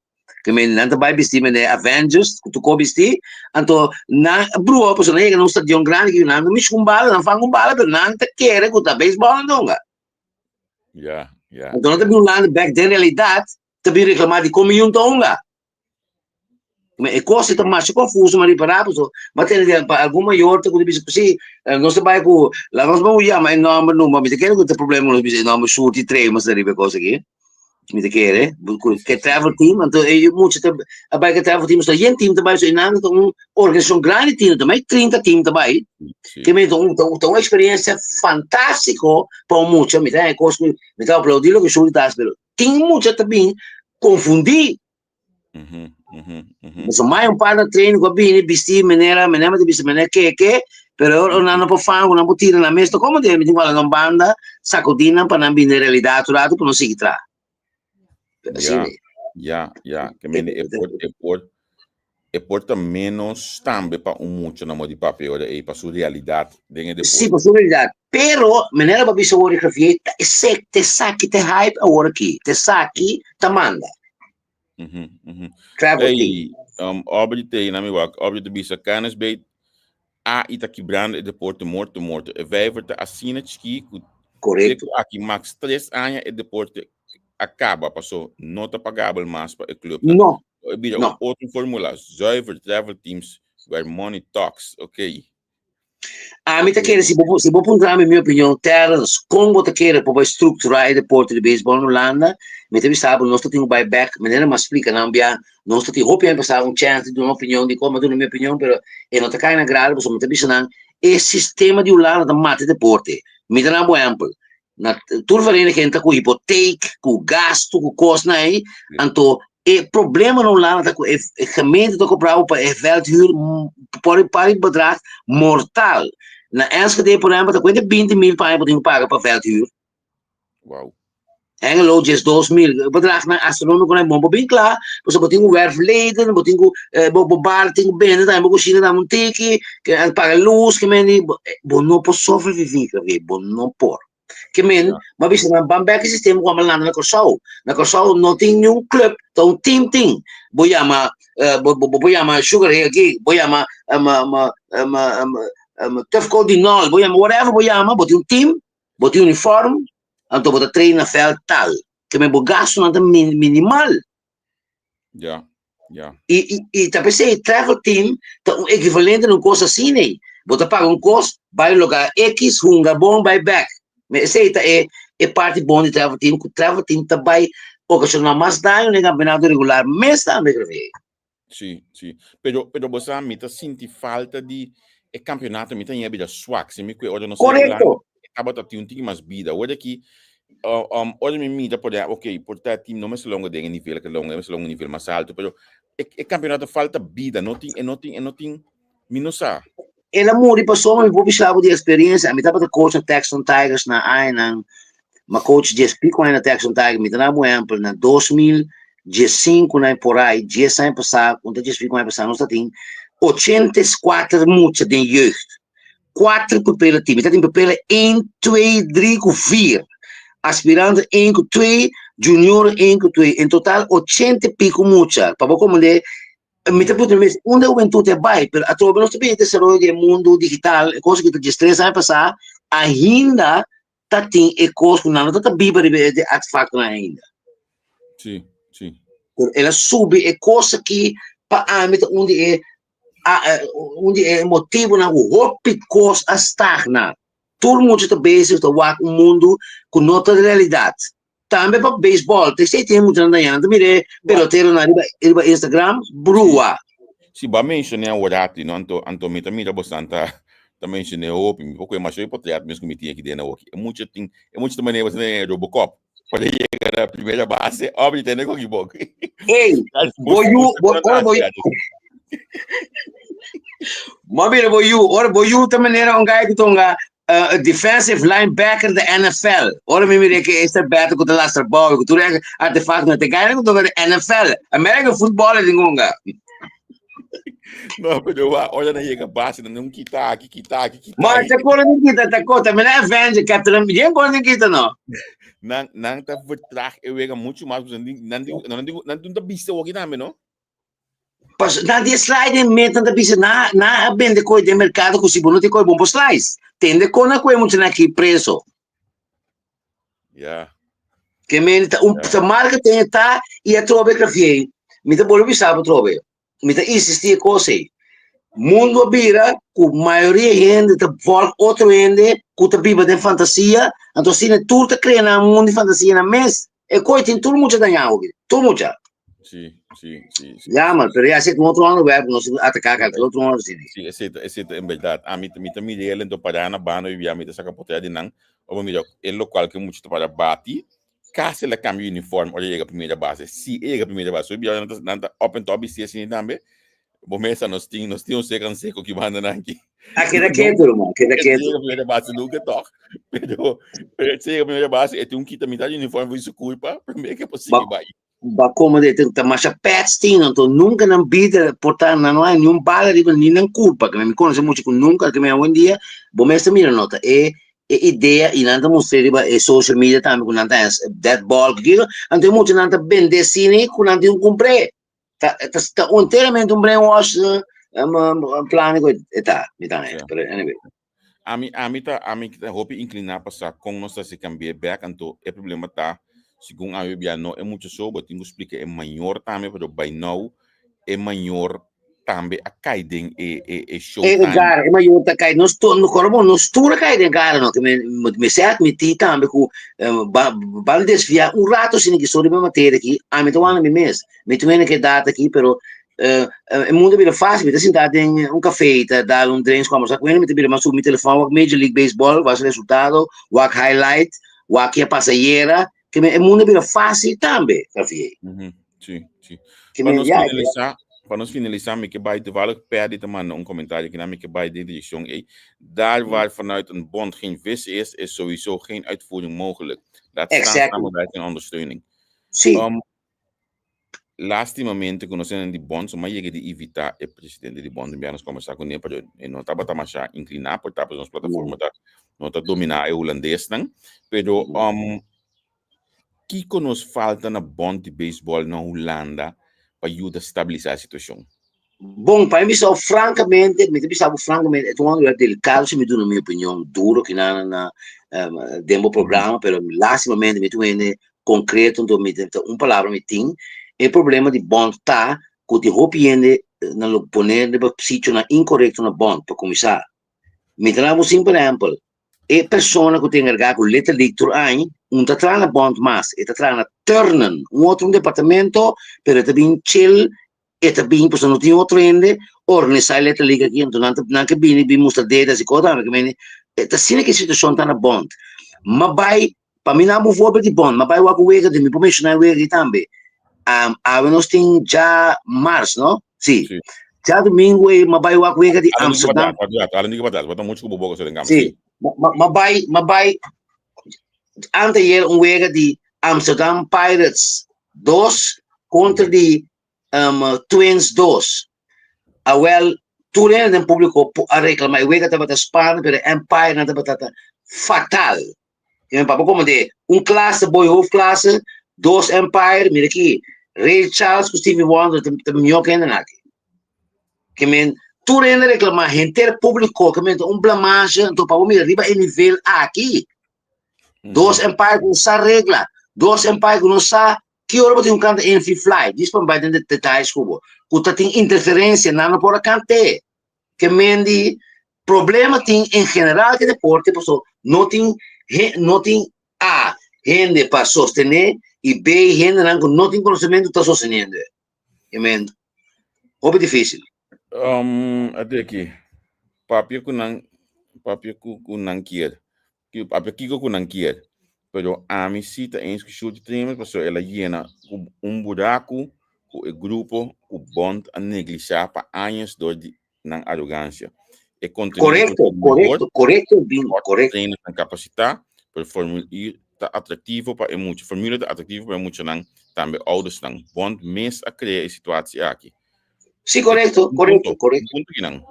Ke men nan ta bai bisti mene Avengers, ku tur kos bisti, anto nan a brua pasobra nan yega na un stadion grandi ku nan no mishi ku un bala, nan fanga un bala, pero nan ta kere ku ta beisbòl nan ta hunga. Ya, ya. Anto nan ta bin Hulanda bèk den realidat ta bin reklamá di kon mi yun ta hunga. Ma e kos ta masha konfuso, mi a ripará pasobra mi a tende di pa algun mayor ta ku ta bisa ku si nos ta bai ku laga nos ban yama e nòmber numa, mi ta kere ku ta problema ku nos bisa e nòmber Shurti Tremas ta riba e kos aki. Mi ta kere, ku ke travel team, anto e mucha ta a bai ke travel team, so yen team ta bai, so inanda ta un organisashon grandi team, ta mai 30 team ta bai, ke men ta un ta un eksperiencia fantástiko pa un mucha, mi ta haña kos ku mi ta aplaudí loke Shuri ta hasi, pero tin mucha ta bin konfundí. So mai un par na train ku a bini bistí manera, manera mi ta bisa manera keke, pero ora nan no por fangu, nan por tira nan mes, komo di mi tin ku hala nan banda, sakudí nan pa nan bini na realidat un ratu pa no sigui traha. Ya, ya, ya. Ke mende e por, e por, e por ta menos tambe pa un mucha na modo di papia ora ei, pa su realidat den e deporte. Sí, pa su realidat. Pero, manera bo a bisa awor, Javier, ta esek, ta esaki ta e hype awor aki, ta esaki ta manda. Travel Hey, Aubrey te na mi wak, Aubrey te bisa KNSB a i ta kibrando e deporte morto morto. E vijver ta asina chiki ku Correcto. te ku aki max 3 aña e deporte a kaba paso no ta pagabel mas pa e club. No. E bira No. un otro formula, zuiver travel teams where money talks. Okay. Ami ta kere, si bo, si bo puntra mi mi opinion, Terrence, kon bo ta kere pa bai strukturá e deporte di beisbòl na Hulanda, mi ta bisa bo nos ta tin ku bai bèk, manera mi a splika nan bia, nos ta tin hopi aña pasá un chèns di duna opinion di kon, mi a duna mi opinion, pero e no ta kai na grado pasobra mi ta bisa nan e sistema di Hulanda ta mata e deporte. Mi ta nan bo ehèmpel, na tur vereniging ta ku hipoteek, ku gastu, ku kosnan ei, anto e problema na Hulanda ta ku e gemeente ta kobra bo pa e veldhuur por un par di bedrag mortal. Na Enschede por ehempel ta kuenta binti mil pa aña bo tin ku paga pa veldhuur. Wow. Hengelo 12.000, bedragnan astronómiko nan bon bo bin kla, pasobra bo tin ku werf leden, bo tin ku bo bo bar tin ku bende tambe, bo kushina tambe un tiki, ke paga lus, ke men di bo no por sobreviví, bo no por. Ke men, bo a bisa nan ban bek e sistema ku a landa na Kòrsou. Na Kòrsou no tin niun club, ta un team tin. Bo yama bo bo yama Sugar Hill Gang, bo yama Tufco Dinol, bo yama whatever bo yama, bo tin un team, bo tin uniform, anto bo ta train na veld tal. Ke men bo gastonan ta minimal. Ja, ja. I, i, i ta p'esei travel team ta un ekivalente na un kos asina ei. Bo ta paga un kos, bai un lugar X, hunga bon, bai bek. Me esei ta e, e parti bon di travel team, ku travel team ta bai okashoná mas daño den kampeonato regular mes tambe, Javier. Sí, sí. Pero, pero bo sa, mi ta sinti falta di e campeonato, mi ta ña bida swak. Si mi kue ora nos Correcto. Tabata tin un tiki mas bida. Ora aki, uh, um, ora mi mira por ok, por ta team no mes longo den e nivel que longo, mes longo nivel mas alto, pero e, e campeonato falta bida, no tin, e no tin, e no tin, mi no sa. El a muri pasobra mi por bisa bo di experiencia. Mi tabata coach na Texton Tigers na añanan, ma coach dies pico aña na Texton Tigers. Mi ta daba un ehempel, na 2015 na por ahí, dies aña pasá, un ta dies pico aña pasá, nos ta tin 84 mucha den jeugd. Cuatro pupila tin. Mi ta tin pupila 1, 2, 3 cu 4. Aspirante 1 cu 2, junior 1 cu 2. En total 80 y pico mucha. Pa bo comprende, Mi ta puntra mi mes, unda e hubentud e bai? Pero atrobe nos ta bini desaroyo di e mundu digital, e kos ku ta diestres aña pasá, ainda ta tin e kos ku nan no ta ta biba riba e artefaktonan ainda. Sí, sí. Pero el a subi e kos aki pa ami ta un di e un di e motibunan ku hopi kos a stagna. Tur mucha ta bezig ta wak un mundu ku no ta realidat. Tambe pa baseball, te sei tin muchanan dañá. Nan ta mira e peloteronan riba riba Instagram, brua. Si bo a mencion'é awor ati, no, anto anto mi ta mira bosan ta ta mencion'é hopi. Mi por kohe masha hopi potret mes ku mi tin aki den awoki. E mucha tin e mucha ta manera bosan den Robocop pa e yega na primera base, òf di tene koki bok. Ey, bo yu, bo ora bo Bo mira bo yu, ora bo yu ta manera un guy ku ta hunga uh, defensive linebacker de NFL. Ora mi mira que este beta ku ta lastra bal, ku tur artefacto na te guy ku ta de NFL. American football e dingunga. No, pero wa, ora na llega base, na un kita aki, kita aki, kita Ma te kore ni kita ta kota, me na Avenger, Captain, jen kore ni kita no. Nan nan ta vertraag e wega mucho mas, nan nan nan nan nan ta bista woki tambe, no? Pas, na di slide meta ta bisa na na a bende koi den mercado ku si bo no tin koi bon por slice. Tende kon a koi mucha na ki preso. Ja. Ke men ta un ta marketing ta i a trobe krafiei. Mi ta bolbe bisa bo trobe. Mi ta insisti e kos ei. Mundo a bira ku mayoria hende ta volg otro hende ku ta biba den fantasia, anto asina tur ta krea nan mundo di fantasia nan mes. E koi tin tur mucha dañá hopi, tur mucha. Sí, sí, sí, sí. Jammer, pero ya zit un otro onderwerp, nos atacar cualquier otro onderwerp. Sí, esei ta, esei ta en berdad. Ami, mi ta mira el ento pará na banda y mi ta saca portret di nan. Opa mira, el locual que mucha ta para bati, casi el a cambia uniform ora llega primera base. Si e llega primera base, so bia nan ta, nan ta up and top bisti asina tambe. Bo mesa nos tin, nos tin un sekan seko ki banda nan ki. Ah, keda ketu, ruman, keda ketu. Llega primera base nunca toch. Pero, pero se llega primera base, e tin un kita mitad di uniform voor su culpa, primer que posible bai. Ba como de ta masha pets tin, anto nunca nan bida por ta nan no hay ni un bala riba ni nan culpa, que mi conoce mucho cu nunca, que mi hoy en día, bo mester mira nota, e e idea y nan ta mustra riba e social media tambe cu nan ta dead ball, kiko, anto e mucha nan ta bende cine cu nan tin un cumpre. Ta, ta, ta enteramente un brainwash um, plan ku e ta, mi ta, Ja. pero anyway. Ami, ami ta, ami ta hopi incliná pa sa kon nos ta hasi cambi'é bek, anto e problema ta, segun ami bia no e mucha so, bo tin ku splika e mayor tambe, pero by now e mayor. tambe a kai den e e e E showtime. gara, e mayor ta kai, nos tur, no kòrda bon, nos tur a kai den gara no, ke me mester admití tambe ku ba ban desviá un rato asina ki so riba e materia aki, ami ta wanda mi mes, mi ta wende ku e data aki, pero e mundo a bira fácil, mi ta sintá den un kafé ta dal un drinks ku almorsá ku hende, mi ta bira mas subi mi telefòn wak Major League Baseball, wak su resultado, wak highlight, wak ke a pasa ayera, ke e mundo a bira fácil tambe, Javier. Sí, sí. Ke Pa men nos ya, finalisá, pa nos finalisá, mi ke bai toevallig Paddy ta manda un komentario kinan, mi ke bai den direkshon ei. Daar waar vanuit een bond geen vis is, is sowieso geen uitvoering mogelijk. Laat staan samenwerking en ondersteuning. Sí. Lastimamente ku nos hende di bond so m'a yega di invitá e presidente di bond un bia nos kombersá kuné pero e no tabata masha inkliná por ta pasobra nos plataforma ta no ta dominá e hulandesnan pero kiko nos falta na bond di beisbòl na Hulanda pa yuda stabilisá e situashon? Bon, pa mi bisa bo frankamente, mi ta bisa bo frankamente, e ta un onderwerp delikado si mi duna mi opinion duro kinan na den bo programa, pero lastimamente mi ta un hende konkreto, anto mi ta un palabra mi tin. E problema di bond ta ku tin hopi hende nan lo pone riba sitionan inkorekto na bond, pa kuminsá. Mi ta daba un simpel ehèmpel, e persona ku ta enkargá ku Little League tur aña, un ta traha na bond mas, e ta traha na turnen, un otro un departamento, pero e ta bin chill e ta bin pasobra no tin otro hende organisá e Little League aki anto nan ta nan ke bini bin mustra dedo asi kos tambe ke mende e ta asina ke situashon ta na bond ma bai pa mi nan bo voorbeeld di bond ma bai wak wega di mi por menshoná e wega aki tambe awe nos tin dja mars no si Sí. djadumingu ei ma bai wak wega di Ala ni ke Amsterdam patras, ala ni ke patras, bo ta muchu ku bo boka so den kama si si. ma ma bai ma bai anteayer un wega di Amsterdam Pirates dos kontra di Twins dos. Awel, tur hende den públiko a reklamá e wega tabata spannend, pero e umpire-nan tabata ta fatal. I mi papia komo de un klase boy hoofdklasse, dos umpire, mira aki, Ray Charles ku Stevie Wonder ta ta mihó ku hendenan aki. Ke men tur hende a reklamá, henter públiko, ke men ta un blamage, anto pa bo mira riba e nivel aki. Dos umpire ku no sa regla, dos umpire ku no sa ki ora bo tin ku kanta infield fly, djis pa mi bai den detayes ku bo, ku ta tin interferensia, nan no por a kant'é. Ke men di problema tin en general ke deporte paso no tin no tin A hende pa sostené i B hendenan ku no tin konosementu ta sosteniendo e. Ke men hopi difisil. Ate aki, papia ku nan, papia ku ku nan kier. Papia kiko ku nan kier. Pero ami si ta eens ku Shultje Tremers pasobra el a yena ku un buraku ku e grupo ku Bond a neglisha pa años dor di nan arogansia. E kontenido por Korekto, ser mehor, korekto, korekto, bingo, korekto. trainersnan kapasitá, pero Formule E ta atraktivo pa e mucha, Formule ta atraktivo pa e muchanan, tambe oudersnan. Bond mes a krea e situatie aki. Sí, korekto, Un korekto, punto, un korekto. punto kinan.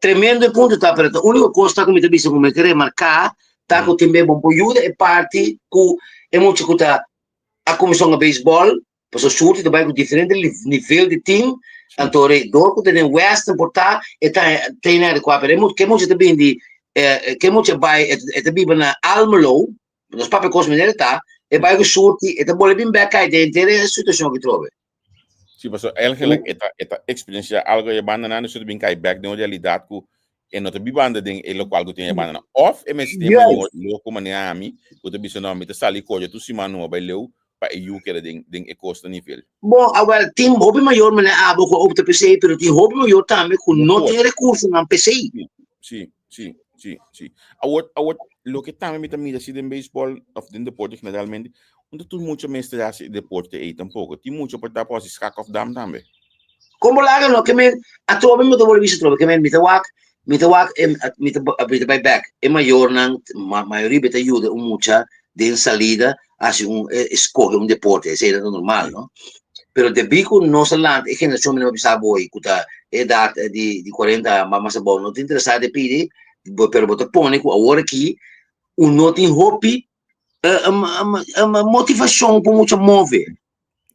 Tremendo e punto ta, pero ta úniko kos ta ku mi ta bisa ku mi ke remarká ta ku tin be bon por yuda e parti ku e mucha ku ta a kuminsá hunga beisbòl, pasobra Shurti ta bai ku diferente nivel di tim, anto re dor ku ta den Western por ta e ta train adekuá, pero e mucha ke mucha ta bini di ke mucha bai e ta biba na Almelo, nos papia kos manera ta, e bai ku Shurti e ta bolbe bin bèk kai den henter e situashon aki trobe. Sí, pasobra eigenlijk e ta e ta experiencia algo e banda nan, dus e ta bin kai bèk den un realidat ku e no ta bibando den e lokual ku tin e banda nan. Òf e mester tin e mayor loko manera ami ku ta bisa no mi ta sali kore tur siman no bai leu pa e yu keda den den e kos ta nivel. Bon, awel tin hopi mayor manera abo ku a opta p'esei, pero tin hopi mayor tambe ku no tin rekursonan p'esei. Sí, sí, sí, sí. Awor, awor loke tambe mi ta mira si den beisbòl òf den deporte generalmente, no ta tur mucha mester hasi e deporte ei tampoko. Tin mucha por ta por hasi skak òf dam tambe. Kon bo laga no ke men atrobe mi ta wòrdu bisa atrobe ke men mi ta wak mi ta wak e mi ta mi ta bai bèk e mayornan mayoria ta yuda un mucha den salida hasi un eskohe un deporte esei ta normal no pero debí ku nos a lanta e generashon mi no bisa bo ku ta edat di di kuarenta mas abou no ta interesá den pidi pero bo ta pone ku awor aki un no tin hopi motivashon pa mucha move.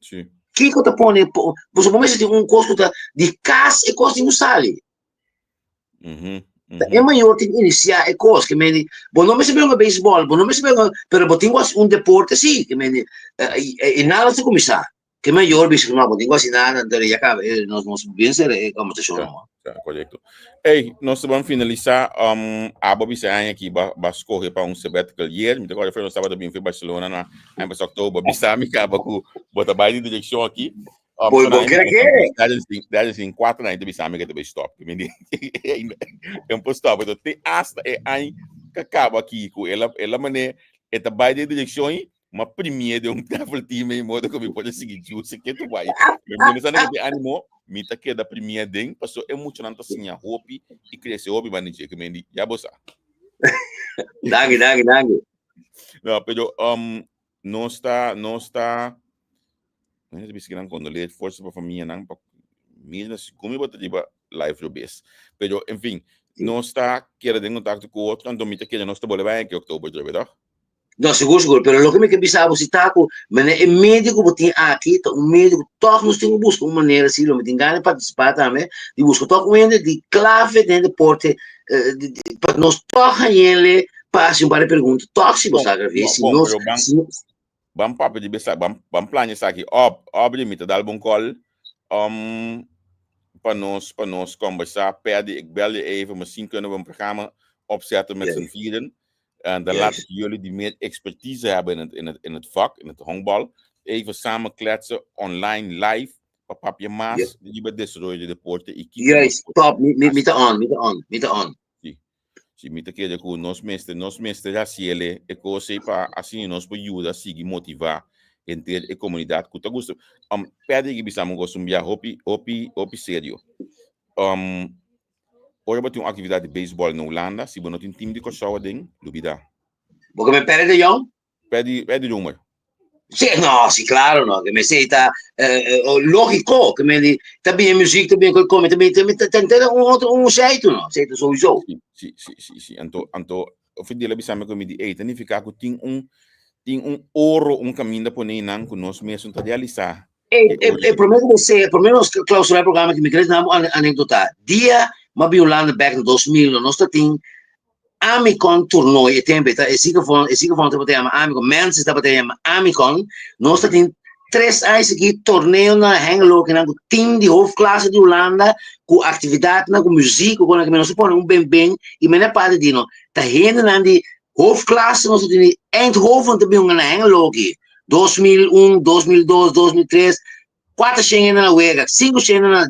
Sí. Kiko ta pone, bo bo mester tin un kos ku ta di kas e kos tin ku sali. Mm Ta e mayor tin inisiá e kos, ke mende, bo no mester bira un beisbòl, bo no mester bira un, pero bo tin ku hasi un deporte sí, ke mende, i nada ta kuminsá. Ke mayor bisa ku no, bo tin ku hasi nada, anto ya kaba, eh, nos nos bien sera e kombersashon Ja, no. ja, korekto. Ey, nos ta ban finalisá. Um, abo bisa aña aki ba, ba skohe pa un sabbatical year. Mi ta kòrda nos tabata bin fi Barcelona na aña pasá oktober. Bisa mi kaba ku bo ta bai di direkshon aki. Um, Boy, so bo na kere ke? Derde sin kuater aña ta bisa mi ke ta bai stop. Mi di, en por stop. Entonces, te hasta e aña ka kaba aki ku ela, ela mané, e ta bai di direkshon i Ma primie de un travel team e modo ku mi por sigui juice ke tu bai. Mi mi sa que te animo, mi ta keda primie den, paso e muchanan ta siña hopi i krese hopi banda dje, ke men di, ya bo sa. Danki, danki, danki. No, pero um, nos ta, nos ta, nos ta bisa nan kondoleer forsa pa famianan, pa mira si kumi bo ta riba live lo bes. Pero, en fin, nos ta keda den kontakto ku otro, anto mi ta kere nos ta bole bai aki oktober trobe, toch? No, sigur, sigur. Pero loke mi ke bisa bo si ta ku mene e medio ku bo tin aki ta un medio ku tòg nos tin ku buska un manera si lo mi tin gana di partisipá tambe, di buska tòg un hende di klave den deporte pa nos tòg hañ'ele pa hasi un par di pregunta tòg si bo sa grab'é, si nos, si nos. Ban papia di bes ban ban plania esaki òp òp di mi ta dal bo un kòl pa nos pa nos kòmbersá pèdi ik bel je even misschien kunnen we een programma opzetten met z'n vieren. En dan laat ik jullie die meer expertise hebben in het, in het, in het vak, in het honkbal, even samen kletsen, online, live. Pa papia mas riba desaroyo di deporte i kiko nos Juist, por top. Mi, mi, mi hasi. ta on, mi ta on, mi ta on. Si. Si, mi ta kere ku nos mester, nos mester hasi ele e kos ei pa asina nos por yuda sigui motivá henter e komunidat ku ta gusta. Um, Patrick bisa mi un kos un bia hopi, hopi, hopi serio. Um, Ora bo tin un aktividat di beisbòl na Hulanda, si bo no tin tim di Kòrsou aden, lubidá. Bo ke men Perry de Jong? Perry, Perry Roemer. Sí, no, sí, claro, no. Ke men sei ta lógico, ke men di, ta bien muziek, ta bien koi come, ta bien, ta ta ta un otro un jeito, no. Sei ta sowieso. Sí, sí, sí, sí, sí. Anto, anto, Fidel a bisa mi ku mi di, ey, ta nifiká ku tin un, tin un oro, un kaminda pone einan ku nos mes no ta realisá. E, e, e promé ku você, promé nos clausurar e programa ki mi kere duna un anekdota. Dia m'a bin Hulanda bek na 2000, no, nos ta tin Amicon toernooi e tempo e ta e ziekenfonds, e ziekenfonds tabata yama Amicon, Menses tabata yama Amicon. Nos ta tin tres aña sigui torneo na Hengelo kinan ku team di hoofdklasse di Hulanda ku aktividatnan ku muziek ku konan nos a pone un ben ben i mene parti di no ta hendenan di hoofdklasse nos ta tin di Eindhoven ta bin hunga na Hengelo aki 2001, 2002, 2003 kuater shen hende na wega sinku shen hende na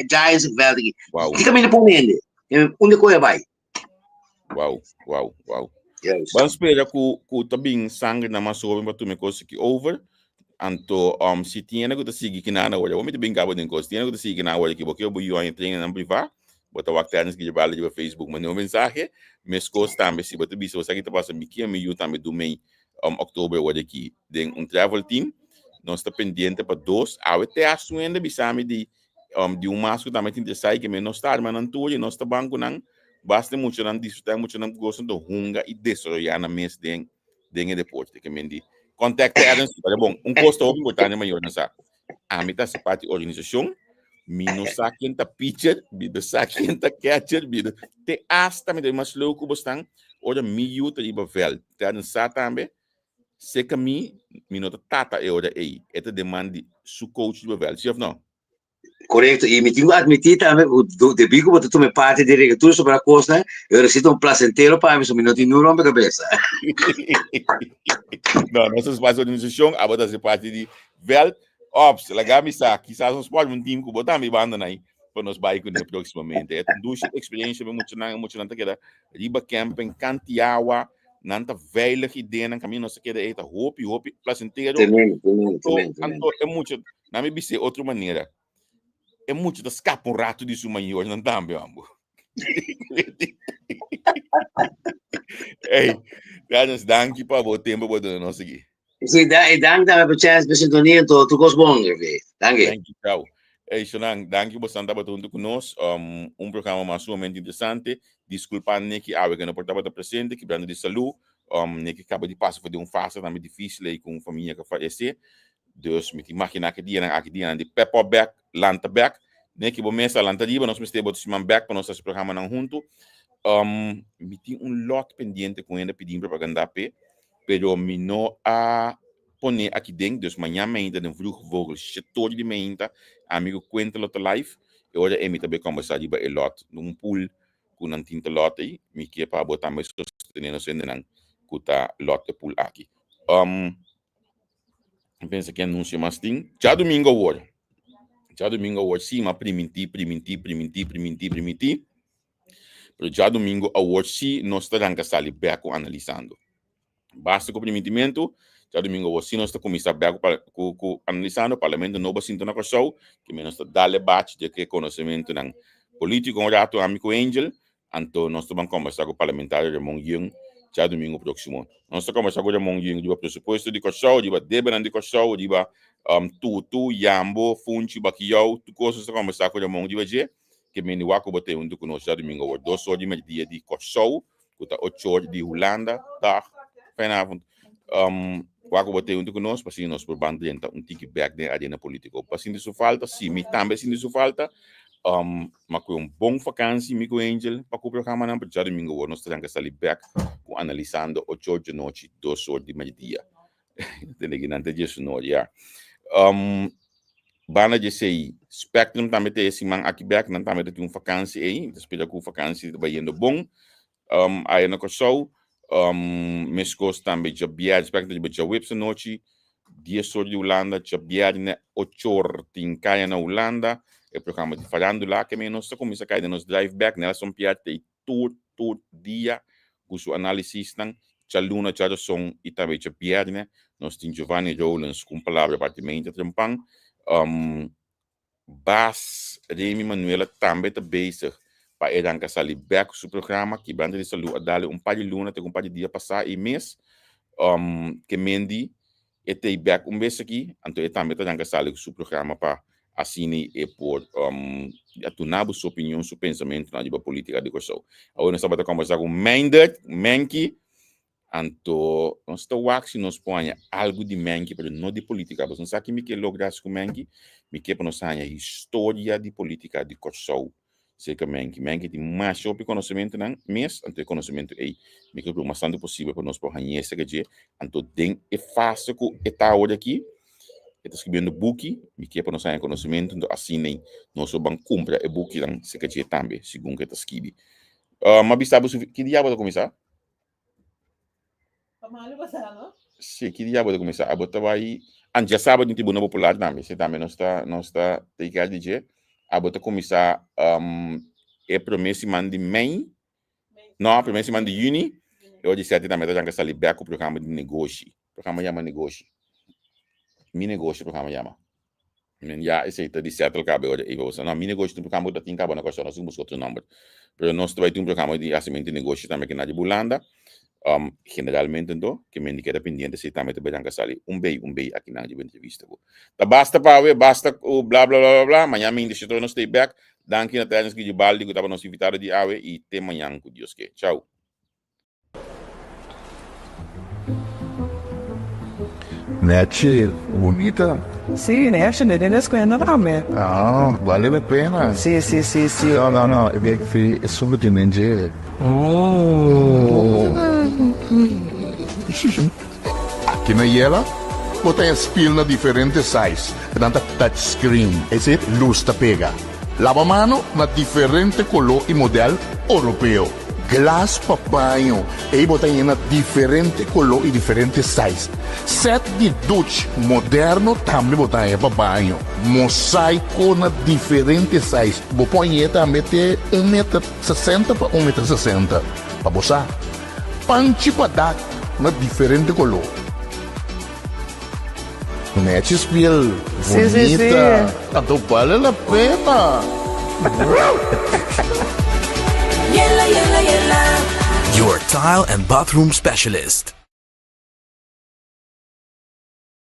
Giants veld aki Wow. di kaminda pone hende unda koe a bai. Wow, wow, wow. Juist. Ban spera ku ku ta bin sangre na mas hoben pa tuma e kos aki over. Anto um, si tin hende ku ta sigui kinan awor, awor mi ta bin kaba den kos. Tin hende ku ta sigui kinan awor aki, bo ke bo yu aña trainer nan privá, bo ta wak Terence Guillebalde riba Facebook, manda un mensahe. Meskos tambe si bo ta bisa bo sa ki ta pasa, mi ke mi yu tambe du mei um, oktober awor aki den un travel team. Nos ta pendiente pa dos. Awe te hasta un hende bisa mi di um, di un mas ku tambe ta interesá i ke men nos ta arma nan tur i nos ta ban ku nan basta muchanan disfrutá muchanan gosa to hunga i desaroyá nan mes den den e deporte ke men di contact Terence pero bon un kos ta hopi importante mayornan sa ami ta hasi parti organisashon mi no sa ken ta pitcher mi no sa ken ta catcher mi no te hasta mi ta mas leuk ku bosnan ora mi yu ta riba veld Terence sa tambe Seka mi, mi no ta tata e ora ei. E ta demand di su coach riba veld, si of no? Korekto, i mi tin ku atmití tambe ku debí ku bo ta tuma e parti di regla tur sobra kosnan, e ora si ta un plasentero pa mi, so mi no tin niun rompekabesa. No, nos ta parti di organisashon, abo ta hasi parti di veld. Ops, laga mi sa, kisas nos por un team ku bo tambe banda nai pa nos bai kuné próksimamente. E ta un dushi eksperensha pa muchanan, e muchanan ta keda riba camping, kanti awa, nan ta veilig i den nan camino nos ta keda ei ta hopi hopi placentero. Tremendo, tremendo, Anto, tremendo, tremendo. anto e mucha, na mi bis'é otro manera, e mucha ta skapa un rato di su mayornan tambe, ambo. Ey, Clarence, danki pa bo tempo bo duna nos aki. Sí, da, e dank tambe pa chance pa sintonia en todo. Tur kos bon, Hervé. Danki. Thank you, ciao. Hey, Shonan, danki bo stan tabata hunto ku nos. Um, un programa mas sumamente interesante. Disculpa Nicky awe que no por tabata presente, kibrando di salú. Um, Nicky kaba di pasa for di un fase tambe difícil ei ku un familia que fallece. Dus mi ta imagina ke dianan aki dianan di pep up back, lanta back. Nicky, bo mes a lanta riba, nos mester bo siman back pa nos hasi programanan hunto. Um, mi tin un lot pendiente ku hende pidi propaganda p'e, pero mi no a. pon'é aki den, dus mañan meinta den Vroege Vogel shetor di meinta, ami ku Quinten lo ta live, e ora ei mi ta bai kòmbersá riba e lòt, un pool ku nan tin ta lòt ei, mi ke pa bo tambe sostené nos hendenan ku ta lòt e pool aki. Um, mi pensa ki anunsio mas tin. Djadumingu awor, djadumingu awor sí, m'a primintí, primintí, primintí, primintí, primintí, pero djadumingu awor sí nos ta ranka sali bèk ku Analisando. Basta ku primintimentu, djadumingu awor sí nos ta kuminsá bèk ku ku Analisando. Parlamento nobo a sinta na Kòrsou, ke men nos ta dal e bachi di e konosementunan polítiko un ratu ami ku Angel, anto nos ta ban kòmbersá ku parlamentario Ramon Yeung djadumingu próksimo. Nos ta kòmbersá ku Ramon Yeung riba presupuesto di Kòrsou, riba debenan di Kòrsou, riba tutu, yambo, funchi, bakiyou, tur kos nos ta kòmbersá ku Ramon riba dje. Ke men di wak ku bo ta huntu ku nos djadumingu awor dos or di merdia di Kòrsou. ku ta ocho or di Hulanda. Dag, fijne avond. Um, wak ku bo te huntu ku nos, pasin nos por ban drenta un tiki bek den arena politiko. Pa sinti su falta, si, mi tambe sinti su falta. Um, ma ku un bon vakansi, mi ku Angel, pa ku programanan, pero djadumingu awor nos ta ranka sali bek ku analisando ocho or djanochi, dos or di merdia. Tende ki nan te djesunor, ya. Um, banda di esei, Spectrum tambe te e siman aki bek, nan tambe ta tin un vakansi ei, mi ta spera ku vakansi ta bayendo bon. Um, aya na Kòrsou, um, meskos tambe djabièrnè, Spectrum ta riba djaweps anochi, dies or di Hulanda, djabièrnè ocho or tin kaya na Hulanda, e programa di farándula ke men nos ta kuminsá kai den nos drive bek, Nelson Piar ta ei tur tur dia ku su análisisnan, djaluna, djarason i tambe djabièrnè. Nos tin Giovanni Rowlands ku un palabra parti mente trempan. Um, Bas Remy Manuela tambe ta bezig pa e ranka sali bèk ku su programa Kibrante di Salú a dale un par di luna te ku un par di dia pasá i mes um, ke mendi E ta ei bek un bes aki, anto e tambe ta ranka sali ku su programa pa asina e por a tuna bo su opinion, su pensamentunan riba politika di Kòrsou. Awor nos tabata kombersá ku Meindert, Menki, anto nos ta wak si nos por haña algu di Menki, pero no di politika. Pasobra sa ki mi ke logra hasi ku Menki? Mi ke pa nos haña historia di politika di Kòrsou. Serka Menki. Menki tin masha hopi konosementunan mes, anto e konosementu ei mi ke lo mas tantu posibel pa nos por hañ'é serka dje. Anto den e fase ku e ta awor aki, e ta skribiendo buki, mi ke pa nos haña konosementu, anto asina ei nos lo ban kumpra e bukinan serka dje tambe, segun ku e ta skibi. M'a bisa bo ki dia bo ta kuminsá? Pa malu pasá, no? Sí, ki dia bo ta kuminsá? Abo ta bai. An djasabra tin tribuna popular tambe, sí, tambe nos ta nos ta take care di dje. Abo ta kuminsá um, e promé siman di mei, no, promé siman di yüni, e ora di sète tambe ta ranka sali bèk ku programa di negoshi. Programa yama Negoshi. Mi Negoshi programa yama. Men ya esei ta di settle kaba e ora ei pa boso. No, mi negoshi ta un programa ku ta tin kaba na Kòrsou, nos tin buska otro nòmber. Pero nos ta bai tin un programa di hasimentu di negoshi tambe aki na di Bulanda. Um, generalmente anto, ke men di keda pendiente esei tambe ta bai ranka sali un bei un bei aki nan riba entrevista ku. Ta basta pa awe, basta ku bla bla bla bla bla. Mañan mi inda shito nos stay back. Danki na Terence Guidibaldi ku tabata nos invitado di awe i te mañan ku Dios ke. Chau. Nechi, bunita. Sí, nechi, den den escuela tambe. Ah, vale la pena. Sí, sí, sí, sí. No, no, no, e bek fi esun ku tin den dje. Oh. Aki na Yela, bo ta haña spil na diferente size, nan ta touch screen, es decir, lus ta pega. Laba mano na diferente koló i modèl oropeo. Glas pa baño, ei bo ta haña na diferente koló i diferente size. Sèt di duch moderno tambe bo ta haña pa baño. Mosaiko na diferente size, bo por hañ'é tambe te un meter sesenta pa un meter sesenta, pa bo sa. Panchi pa dak na diferente koló. Nechi spiel Sí, sí, sí. bunita. Anto bale la pena. Yela, yela, yela. Your tile and bathroom specialist.